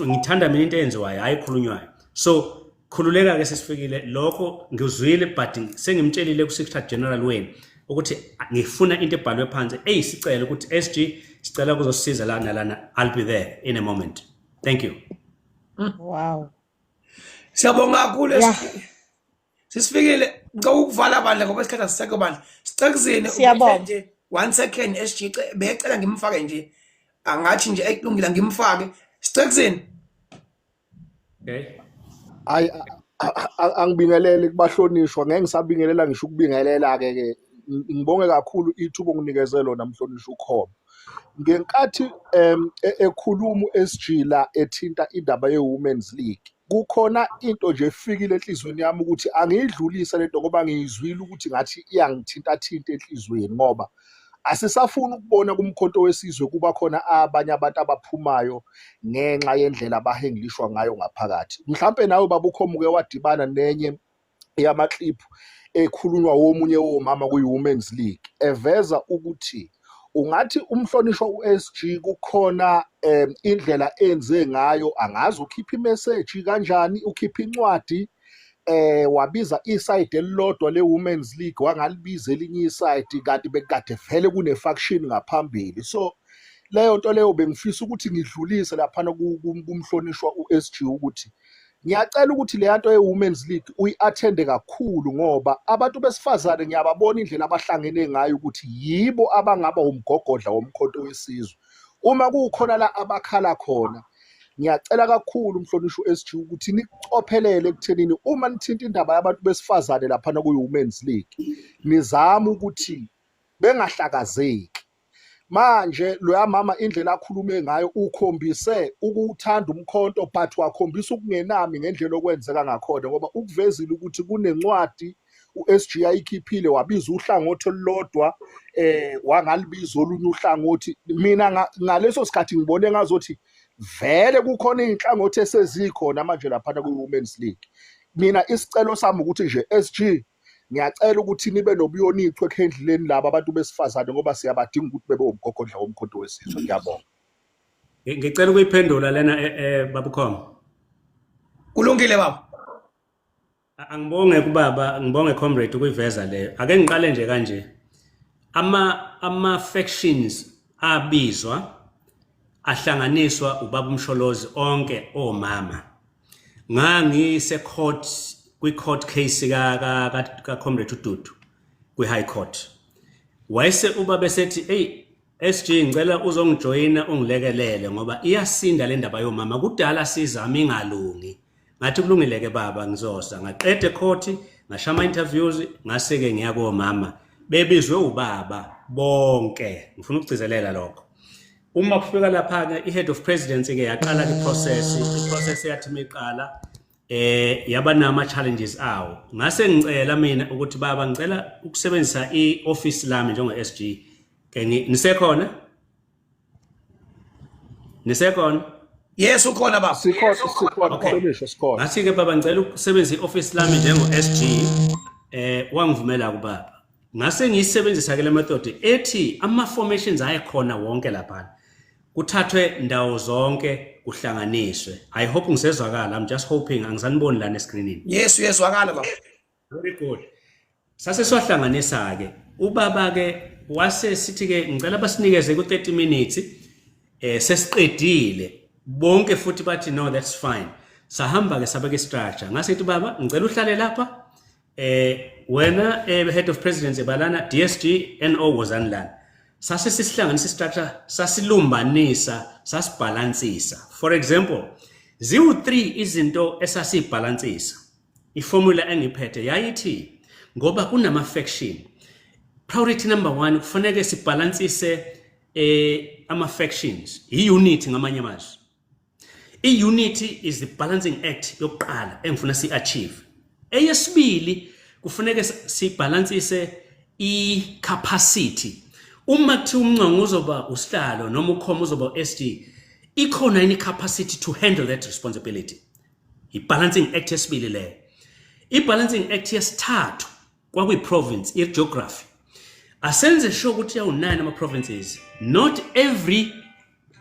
S3: Ngithanda mina into eyenziwayo, hayi ekhulunywayo. So khululeka ke, sesifikile lokho ngizwile, but sengimtshelile ku-secretary general wenu ukuthi ngifuna into ebhalwe phansi eyisicelo ukuthi SG sicela kuzosisiza la nalana. I'll be there in a moment. Thank you.
S11: Wow.
S2: Siyabonga kakhulu. Sisifikile, ngicela ukuvala bandla ngoba isikhathi asisekho bandla. Sicekuzini.
S11: Siyabonga.
S2: Nje one second, SG becela ngimfake nje, angathi nje ekulungile ngimfake sicekuzini.
S3: Okay.
S12: Hayi, angibingelele kubahlonishwa, ngeke ngisabingelela ngisho ukubingelela ke. Ngibonge kakhulu ithuba onginikeze lona, mhlonishwa uKhomo. Ngenkathi ekhuluma u-SG la ethinta indaba ye-Women's League, kukhona into nje efikile enhliziyweni yami ukuthi angiyidlulise lento, ngoba ngiyizwile ukuthi ngathi iyangithinta thinta enhliziyweni, ngoba asisafuni ukubona kuMkhonto weSizwe kuba khona abanye abantu abaphumayo ngenxa yendlela abahengilishwa ngayo ngaphakathi. Mhlampe nawe baba uKhomo uke wadibana nenye yama-clip ekhulunywa womunye womama kwi-Women's League, eveza ukuthi ungathi umhlonishwa u-SG kukhona indlela enze ngayo, angazi ukhipha i-message kanjani, ukhipha incwadi, wabiza i-side elilodwa le-Women's League, wangalibiza elinye i-side, kanti bekade vele kune-faction ngaphambili. So leyo nto leyo bengifisa ukuthi ngidlulise laphana kumhlonishwa u-SG ukuthi ngiyacela ukuthi leya nto ye-Women's League uyi-attende kakhulu, ngoba abantu besifazane ngiyababona indlela abahlangene ngayo ukuthi yibo abangaba umgogodla woMkhonto weSizwe. Uma kukhona la abakhala khona, ngiyacela kakhulu umhlonishwa u-SG ukuthi nikucophelele ekuthenini uma nithinta indaba yabantu besifazane laphana kwi-Women's League, nizame ukuthi bengahlakazeki. Manje loya mama, indlela akhulume ngayo, ukhombise ukuwuthanda umkhonto, but wakhombisa ukungenami ngendlela okwenzeka ngakhona, ngoba ukuvezile ukuthi kunencwadi u-SG ayikhiphile, wabiza uhlangothi olulodwa, wangalibiza olunye uhlangothi. Mina ngaleso sikhathi ngibone ngazothi vele kukhona iy'nhlangothi esezikhona manje laphana kwi-Women's League. Mina isicelo sami ukuthi nje, SG, ngiyacela ukuthi nibe nobuyonichwe ekhendleleni laba abantu besifazane, ngoba siyabadinga ukuthi bebe umgogodla woMkhonto weSizwe. Ngiyabonga.
S3: Ngicela ukuyiphendula lena, babukhoma.
S2: Kulungile baba.
S3: Angibonge kubaba, ngibonge comrade ukuyiveza leyo. Ake ngiqale nje kanje. Ama factions abizwa ahlanganiswa ubaba uMsholozi onke omama. Ngangise court, kwi court case ka comrade uDudu kwi High Court. Wayese ubaba esethi, "Hey SG, ngicela uzongijoyina ungilekelele ngoba iyasinda le ndaba yomama, kudala sizama ingalungi." Ngathi kulungile ke baba, ngizoza. Ngaqeda ecourt, ngasha ama interviews, ngase ke ngiya komama bebizwe ubaba bonke. Ngifuna ukugcizelela lokho. Uma kufika lapha ke i-head of presidency ke yaqala ke process, i-process yathi miqala yaba nama challenges awo. Ngase ngicela mina ukuthi baba, ngicela ukusebenzisa i-office lami njengo SG ke. Nisekhona? Nisekhona?
S2: Yes, ukhona baba.
S12: Sikhona, sikhona.
S3: Okay.
S12: Mhlonishwa, sikhona.
S3: Ngathi ke baba, ngicela ukusebenzisa i-office lami njengo SG. Wangivumela kubaba. Ngase ngiyisebenzisa ke le method ethi ama formations ayekhona wonke lapha kuthathwe ndawo zonke kuhlanganiswe. I hope ngisezwakala. I'm just hoping angisaniboni lana escreenini.
S2: Yes, uyezwakala baba.
S3: Very good. Sase siwahlanganisa ke. Ubaba ke wase sithi ke ngicela basinikeze ku 30 minutes, sesiqedile bonke, futhi bathi no, that's fine. Sahamba ke sabeka istructure. Ngase ngithi baba ngicela uhlale lapha wena head of presidency balana DSG NO wozani lana. Sase sisihlanganisa istructure, sasilumbanisa, sasibhalansisa. For example, ziwu-3 izinto esasibhalansisa. Iformula engiphethe yayithi ngoba kunama faction, priority number 1 kufanele sibhalansise ama factions, i-unity ngamanye amazwi. I-unity is the balancing act yokuqala engifuna si-achieve. Eyesibili kufuneke sibhalansise i-capacity. Uma kuthiwa uMncwango uzoba usihlalo noma uKhoma uzoba u-SG, ikhona yini capacity to handle that responsibility? I-balancing act yesibili leyo. I-balancing act yesithathu kwakuyi-province, i-geography. Asenze sure ukuthi yawu-9 ama-provinces, not every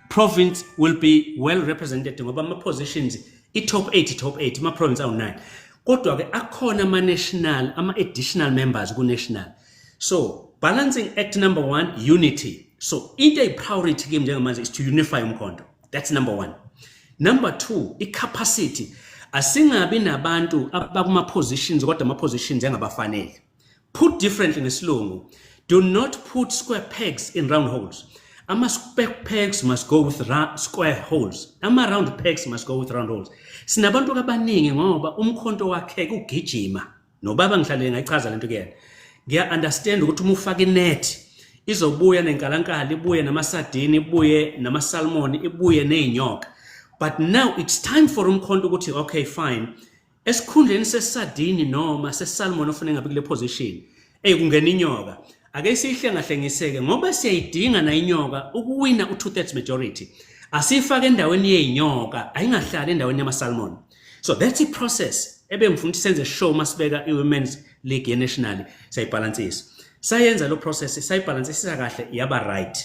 S3: province will be well represented ngoba ama-positions i-top 8, top 8 ama-province awu-9, kodwa-ke akhona ama-national, ama-additional members ku-national. So balancing act number 1, unity. So into eyi-priority kimi njengamanje is to unify umkhonto, that's number 1. Number 2, i-capacity. Asingabi nabantu abakuma-positions kodwa ama-positions engabafanele. Put differently ngesilungu, do not put square pegs in round holes. Ama-square pegs must go with square holes, ama-round pegs must go with round holes. Sinabantu abaningi ngoba umkhonto wakhe kugijima nobaba ngihlale ngayichaza lento kuyena. Ngiya-understand ukuthi uma ufaka inet izobuya nenkalankala, ibuye namasadini, ibuye namasalmon, ibuye ney'nyoka, but now it's time for umkhonto ukuthi okay fine, esikhundleni sesadini noma sesalmon ofuna ngabe kule position kungena inyoka, ake siyihlengahlengiseke ngoba siyayidinga na inyoka ukuwina u-2/3 majority. Asiyifake endaweni yey'nyoka, ayingahlali endaweni yama-salmon. So that's i process ebengifuna ukuthi senze sure masibeka i-women's league ye-national, siyayibhalansisa. Sayenza lo process, sayibhalansisa kahle, yaba right.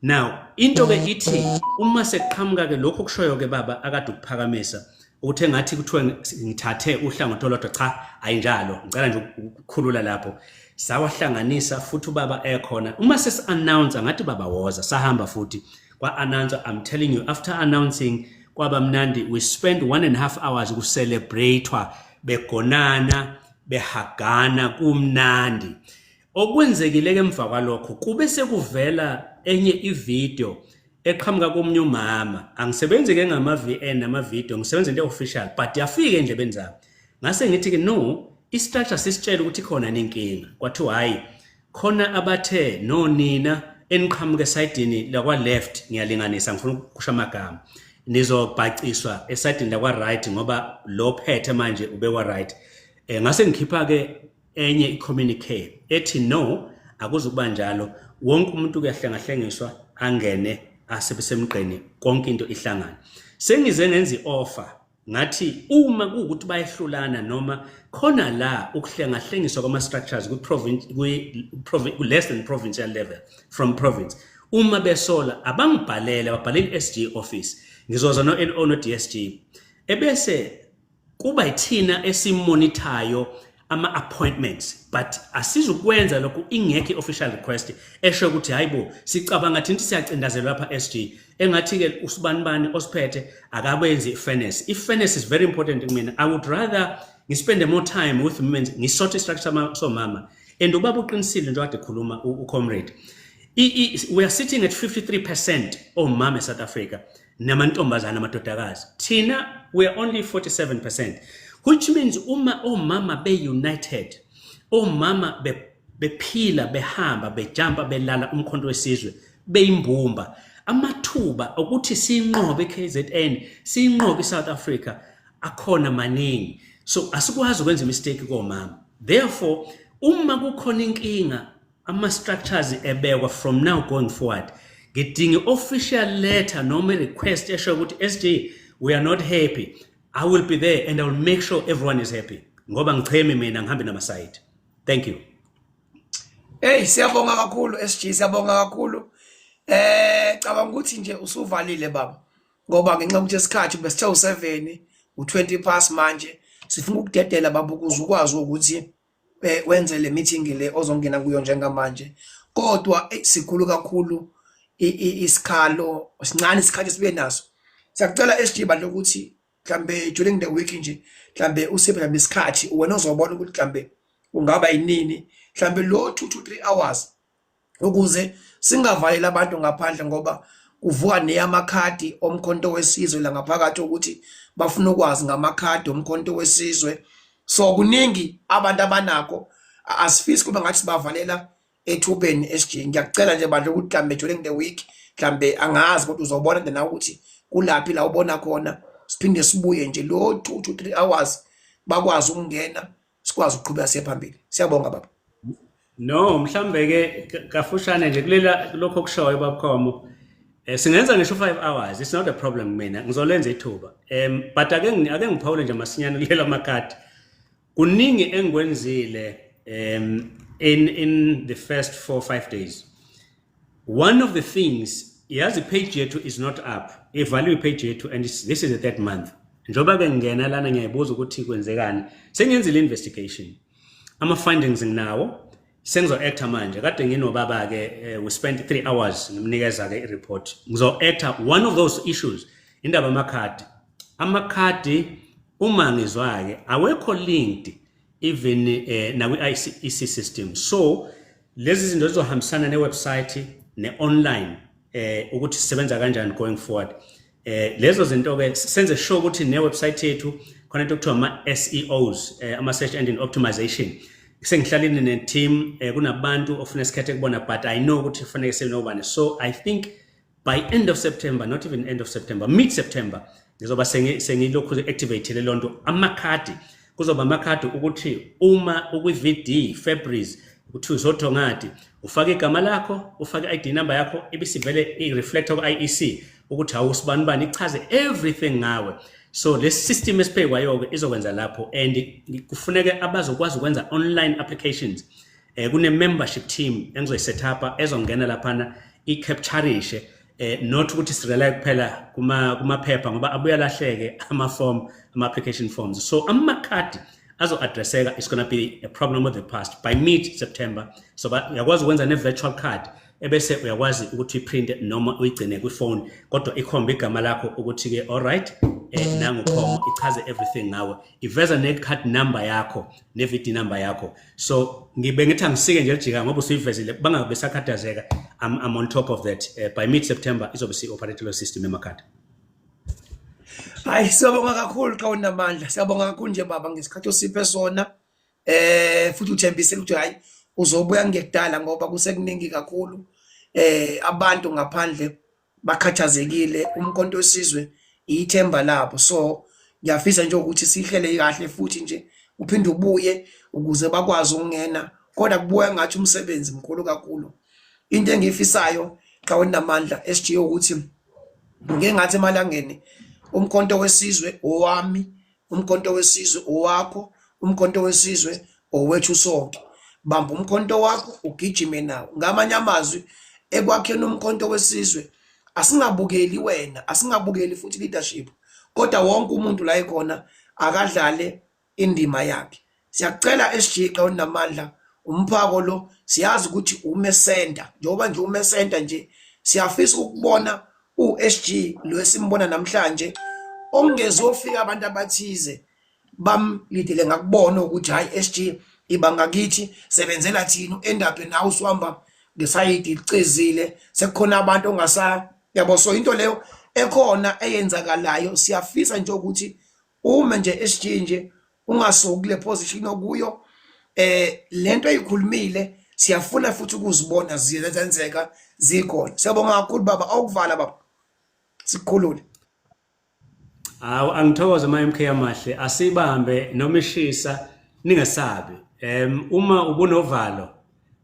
S3: Now into ke ithi uma sekuqhamuka ke lokho kushoyo ke baba akade ukuphakamisa ukuthi engathi kuthiwe ngithathe uhlangothi olodwa, cha, ayinjalo. Ngicela nje ukukhulula lapho. Sawahlanganisa futhi ubaba ekhona uma sesi-announce, ngathi baba woza, sahamba futhi kwa-announce. I'm telling you, after announcing kwaba mnandi. We spent 1.5 hours kucelebratewa, begonana, behagana, kumnandi. Okwenzekile ke emva kwalokho kube sekuvela enye ivideo eqhamuka komunye umama. Angisebenzi ke ngama-VN nama-video, ngisebenza into official, but yafika endlebeni zami. Ngase ngithi ke no, i-structure sisitshela ukuthi khona nenkinga. Kwathiwa hayi, khona abathe no, nina eniqhamuka esayidini lakwa left, ngiyalinganisa, ngifuna ukusho amagama, nizobhaciswa esayidini lakwa right ngoba lo phethe manje ubekwa right. Ngase ngikhipha ke enye i-communique ethi no, akuzukuba njalo, wonke umuntu kuyahlengahlengiswa angene asebesemgqeni, konke into ihlangana. Sengize ngenza i-offer, ngathi uma kuwukuthi bayehlulana noma khona la ukuhlengahlengiswa kwama-structures kwi-province, kwi less than provincial level, from province, uma besola abangibhalele, babhalele i-SG office, ngizoza no-NO no-DSG, ebese kuba yithina esimonithayo ama-appointments. But asizukwenza lokhu ingekho i-official request esho ukuthi hayibo, sicabanga thina ukuthi siyacindazelwa lapha SG, engathi-ke usibanibani osiphethe akabenzi i-fairness. I-fairness is very important kumina. I would rather ngispende more time with women, ngisorte i-structure somama. And ubaba uqinisile nje kade ekhuluma ucomrade. We are sitting at 53% omama eSouth Africa namantombazana, amadodakazi. Thina we are only 47%, which means uma omama be-united, omama bephila, behamba, bejumpa, belala umkhonto wesizwe, beyimbumba, amathuba ukuthi sinqobe KZN, sinqobe iSouth Africa akhona maningi. So asikwazi ukwenza mistake komama. Therefore uma kukhona inkinga, ama structures ebekwa from now going forward, ngidinga official letter noma request esho ukuthi SG, we are not happy. I will be there and I will make sure everyone is happy ngoba ngicheme mina, ngihambe namasayidi. Thank you.
S2: Hey, siyabonga kakhulu SG, siyabonga kakhulu. Cabanga ukuthi nje usuvalile baba. Ngoba ngenxa yokuthi isikhathi besithe u7, u20 past manje, sifuna ukudedela baba ukuze ukwazi ukuthi wenze le meeting le ozongena kuyo njengamanje. Kodwa sikhulu kakhulu isikhalo, sincane isikhathi sibe naso. Siyakucela SG bandla ukuthi Mhlambe during the week nje, mhlambe usiphe mhlambe isikhathi wena ozobona ukuthi mhlambe kungaba yinini, mhlambe lo 2 to 3 hours, ukuze singavaleli abantu ngaphandle, ngoba kuvuka neyamakhadi omkhonto wesizwe la ngaphakathi ukuthi bafuna ukwazi ngamakhadi omkhonto wesizwe. So kuningi abantu abanakho, asifisi kube ngathi sibavalela ethubeni. SG, ngiyakucela nje bandla ukuthi mhlambe during the week, mhlambe angazi, kodwa uzobona nje nawe ukuthi kulaphi la ubona khona, siphinde sibuye nje lo 2 to 3 hours, bakwazi ukungena, sikwazi ukuqhubeka siye phambili. Siyabonga, baba.
S3: No, mhlambe ke kafushane nje kulela lokho okushoyo, babukhomo. Singenza ngisho 5 hours, it's not a problem mina. Ngizolenza ithuba. But ake ngiphawule nje masinyane kulela amakhadi. Kuningi engikwenzile in the first 4 5 days. One of the things, yazi, page yethu is not up. Ivaliwe page yethu and this is the third month. Njengoba ke ngingena lana ngiyayibuza ukuthi kwenzekani. Sengiyenzile investigation. Ama findings nginawo. Sengizo-acta manje. Kade nginobaba ke, we spent 3 hours ngimnikeza ke i-report. Ngizo-acta one of those issues, indaba amakhadi. Amakhadi uma ngizwa ke awekho linked even nakwi-IEC system. So lezi zinto zizohambisana ne-website ne-online, ukuthi sisebenza kanjani going forward. Lezo zinto ke senze sure ukuthi ne-website yethu khona into okuthiwa ama-SEOs, ama search engine optimization. Sengihlalile ne-team, kunabantu ofuna sikhethe kubona, but I know ukuthi kufanele senobani. So I think by end of September, not even end of September, mid September, ngizoba sengilokhu activate le lonto. Amakhadi kuzoba amakhadi ukuthi uma ukwi-VD February uthi uzothongati, ufake igama lakho, ufake i-ID number yakho, ibisivele i-reflector ku-IEC ukuthi awusibani bani, ichaze everything ngawe. So le system esiphekwayo-ke izokwenza lapho and kufuneke abazokwazi ukwenza online applications. Kune membership team engizoyiset up ezongena laphana i-capturishe, not ukuthi sirely kuphela kuma kumaphepha, ngoba abuya lahleke ama form, ama application forms. So amakhadi azo-addresseka, it's going to be a problem of the past by mid September. So uyakwazi ukwenza ne-virtual card ebese uyakwazi ukuthi uyiprinte noma uyigcine kwifone, kodwa ikhombe igama lakho ukuthi-ke alright, nangu Khomo, ichaze everything ngawe, iveza ne-card number yakho ne-VD number yakho. So ngibe ngithi angisike nje lijika ngoba usuyivezile, bangabe besakhathazeka. I'm on top of that. By mid September izobe si-operate lo system emakhadi.
S2: Hayi, siyabonga kakhulu xa unamandla. Siyabonga kakhulu nje baba ngesikhathi osiphe sona. Futhi uthembise ukuthi hayi, uzobuya ngekudala ngoba kusekuningi kakhulu. Abantu ngaphandle bakhathazekile, umkhonto wesizwe ithemba labo. So ngiyafisa nje ukuthi sihlele kahle futhi nje uphinde ubuye ukuze bakwazi ukungena, kodwa kubuya ngathi umsebenzi mkhulu kakhulu. Into engiyifisayo xa unamandla SG ukuthi ngike ngathi emalangeni umkhonto wesizwe owami, umkhonto wesizwe owakho, umkhonto wesizwe owethu sonke. Bamba umkhonto wakho ugijime nawo. Ngamanye amazwi, ekwakheni umkhonto wesizwe asingabukeli wena, asingabukeli futhi leadership, kodwa wonke umuntu la ekhona akadlale indima yakhe. Siyakucela SG xa unamandla, umphako lo siyazi ukuthi ume center, njengoba nje ume center nje, siyafisa ukubona uSG lo esimbona namhlanje okungezofika abantu abathize bamlidele ngakubona ukuthi hayi SG iba ngakithi, sebenzela thina, end up nawe usuhamba ngesayidi licezile, sekukhona abantu ongasa yabo. So into leyo ekhona eyenzakalayo, siyafisa nje ukuthi ume nje SG nje ungasuki kule position okuyo. Lento eyikhulumile siyafuna futhi ukuzibona ziyenzeka zikhona. Siyabonga kakhulu baba. Awukuvala baba, sikukhulule.
S3: Hawu, angithokoze ma MK amahle, asibambe noma ishisa, ningesabi. Uma ubunovalo,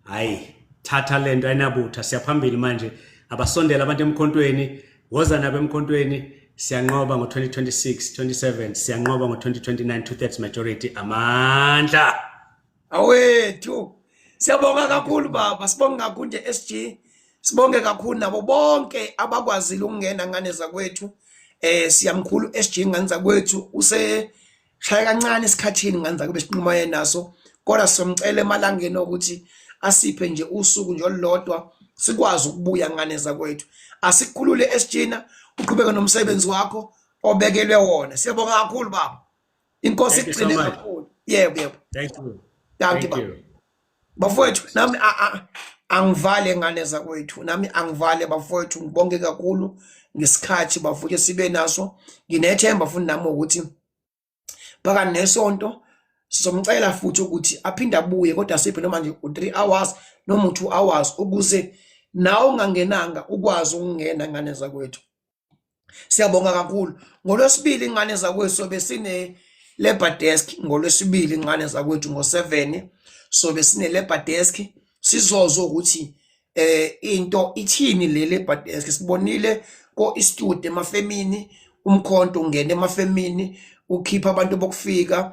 S3: hayi, thatha lento ayinabutha, siyaphambili manje. Abasondela abantu emkhontweni, woza nabo emkhontweni, siyanqoba ngo-2026 27, siyanqoba ngo-2029, 2/3 majority, amandla.
S2: Awethu, siyabonga kakhulu baba, sibonge kakhulu nje SG, sibonge kakhulu nabo bonke abakwazile ukungena ngane zakwethu. Siyamkhulu SG ngane zakwethu, use shaya kancane esikhathini ngane zakube sinquma yena naso, kodwa somcela emalangeni ukuthi asiphe nje usuku nje olulodwa sikwazi ukubuya ngane zakwethu. Asikhulule SG na uqhubeke nomsebenzi wakho. obekelwe wona. Siyabonga kakhulu baba. Inkosi
S3: Thank you so
S2: igcine
S3: much.
S2: kakhulu. Yebo yebo.
S3: Thank you.
S2: Dankie
S3: Thank
S2: baba.
S3: you.
S2: Bafowethu nami angivale ngane zakwethu, nami angivale bafowethu, ngibonge kakhulu ngesikhathi bafowethu sibe naso. Nginethemba futhi nami ukuthi phakathi nesonto sizomcela futhi ukuthi aphinde abuye, kodwa siphe noma nje u-3 hours noma u-2 hours ukuze nawe ungangenanga ukwazi ukungena ngane zakwethu. Siyabonga kakhulu. Ngolwesibili ngane zakwethu sobe sine labor desk, ngolwesibili ngane zakwethu ngo-7 sobe sine labor desk, sizozwa ukuthi into ithini le labor desk. Sibonile ko istudio emafemini, umkhonto ungena emafemini ukhipha abantu bokufika,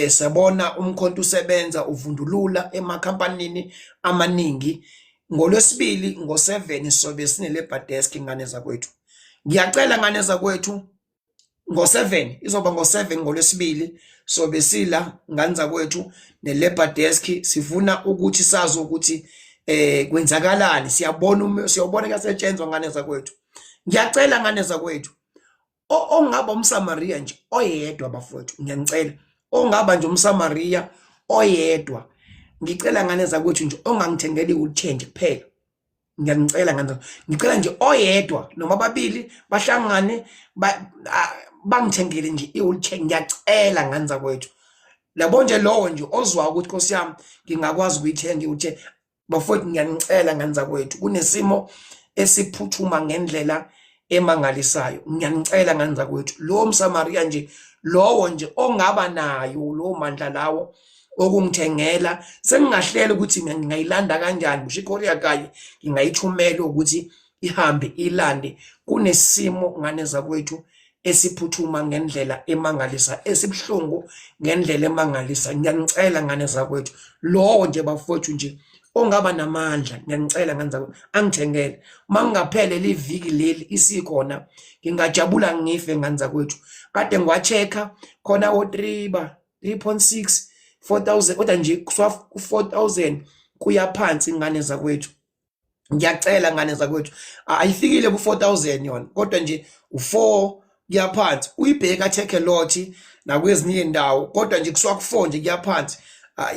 S2: sabona umkhonto usebenza uvundulula emakhampanini amaningi. Ngolwesibili ngo-7 sobe sine labor desk ngane zakwethu. Ngiyacela ngane zakwethu, ngo-7 izoba ngo-7 ngolwesibili sobe sila ngane zakwethu ne-labor desk. Sifuna ukuthi sazi ukuthi kwenzakalani, siyabona siyobona kuyasetshenzwa ngane zakwethu. Ngiyacela ngane zakwethu, ongaba umSamaria nje oyedwa bafowethu, ngiyanicela, ongaba nje umSamaria oyedwa, ngicela ngane zakwethu nje ongangithengela i-wheelchair nje kuphela. Ngiyanicela ngane, ngicela nje oyedwa noma ababili bahlangane bangithengele nje i-wheelchair, ngiyacela ngane zakwethu. Labo nje lowo nje ozwa ukuthi Nkosi yami ngingakwazi ukuyithenga i-wheelchair bafowethu, ngiyanicela ngane zakwethu, kunesimo esiphuthuma ngendlela emangalisayo. Ngiyanicela ngane zakwethu, lowo mSamaria nje lowo nje ongaba nayo lowo mandla lawo okungithengela, sengingahlela ukuthi mina ngingayilanda kanjani, kusho iKorea kanye ngingayithumela ukuthi ihambe ilande. Kunesimo ngane zakwethu esiphuthuma ngendlela emangalisa, esibuhlungu ngendlela emangalisa. Ngiyanicela ngane zakwethu, lowo nje bafowethu nje ongaba namandla, ngiyanicela ngane zakwethu angithengele. Mangingaphele liviki leli isikhona, ngingajabula ngife ngane zakwethu. Kade ngiwa-check-a khona o-3 ba 3.6 4000, kodwa nje kusuka ku-4000 kuya phansi ngane zakwethu. Ngiyacela ngane zakwethu, ayifikile ku-4000 yona, kodwa nje u-4 kuya phansi. Uyibheka Takealot nakwezinye indawo, kodwa nje kusuka ku-4 nje kuya phansi,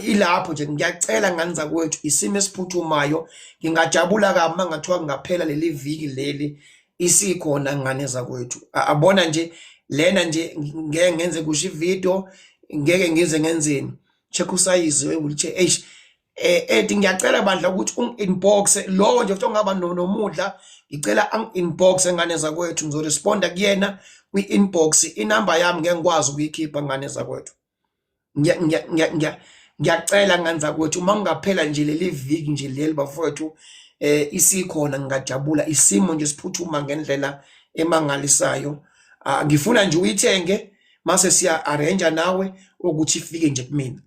S2: ilapho nje. Ngiyacela ngane zakwethu, isimo esiphuthumayo. Ngingajabula kabi mangathiwa kungaphela leli viki leli isikhona ngane zakwethu. Abona nje lena nje ngeke ngenze kusho ivideo, ngeke ngize ngenzeni, check usayizi we-wheelchair. Eish, ethi ngiyacela bandla ukuthi ungi-inbox lowo nje futhi ongaba nomudla, ngicela angi-inbox ngane zakwethu, ngizoresponda kuyena kwi-inbox. Inamba yami ngeke ngikwazi ukuyikhipha ngane zakwethu. Ngiyacela ngane zakwethu, uma kungaphela nje leli viki nje leli bafowethu isikhona, ngingajabula. Isimo nje siphuthuma ngendlela emangalisayo. Ngifuna nje uyithenge mase siya arrange nawe ukuthi ifike nje kumina.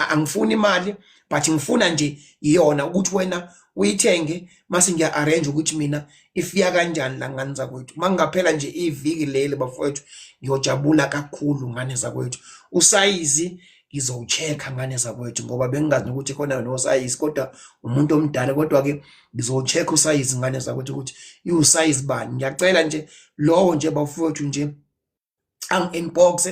S2: Angifuni imali, but ngifuna nje iyona ukuthi wena uyithenge, mase ngiya arrange ukuthi mina ifika kanjani la ngane zakwethu. Mangaphela nje iviki leli bafowethu, ngiyojabula kakhulu ngane zakwethu. Usayizi ngizowucheck-a ngane zakwethu, ngoba bengingazi nokuthi khona nosayizi, kodwa umuntu omdala, kodwa ke ngizowucheck usayizi ngane zakwethu ukuthi iwusayizi bani. Ngiyacela nje lowo nje bafowethu nje angi-inbox,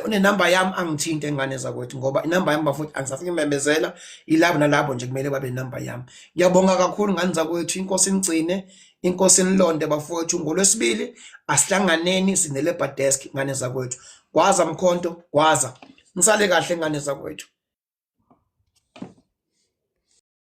S2: unenamba yami, angithinte ngane zakwethu, ngoba inamba yami bafowethu angisafuni imemezela, ilabo nalabo nje kumele babe inamba yami. Ngiyabonga kakhulu ngane zakwethu, inkosi inigcine, inkosi inilonde bafowethu. Ngolwesibili asihlanganeni sine labor desk ngane zakwethu. Gwaza mkhonto, gwaza, nisale kahle ngane zakwethu.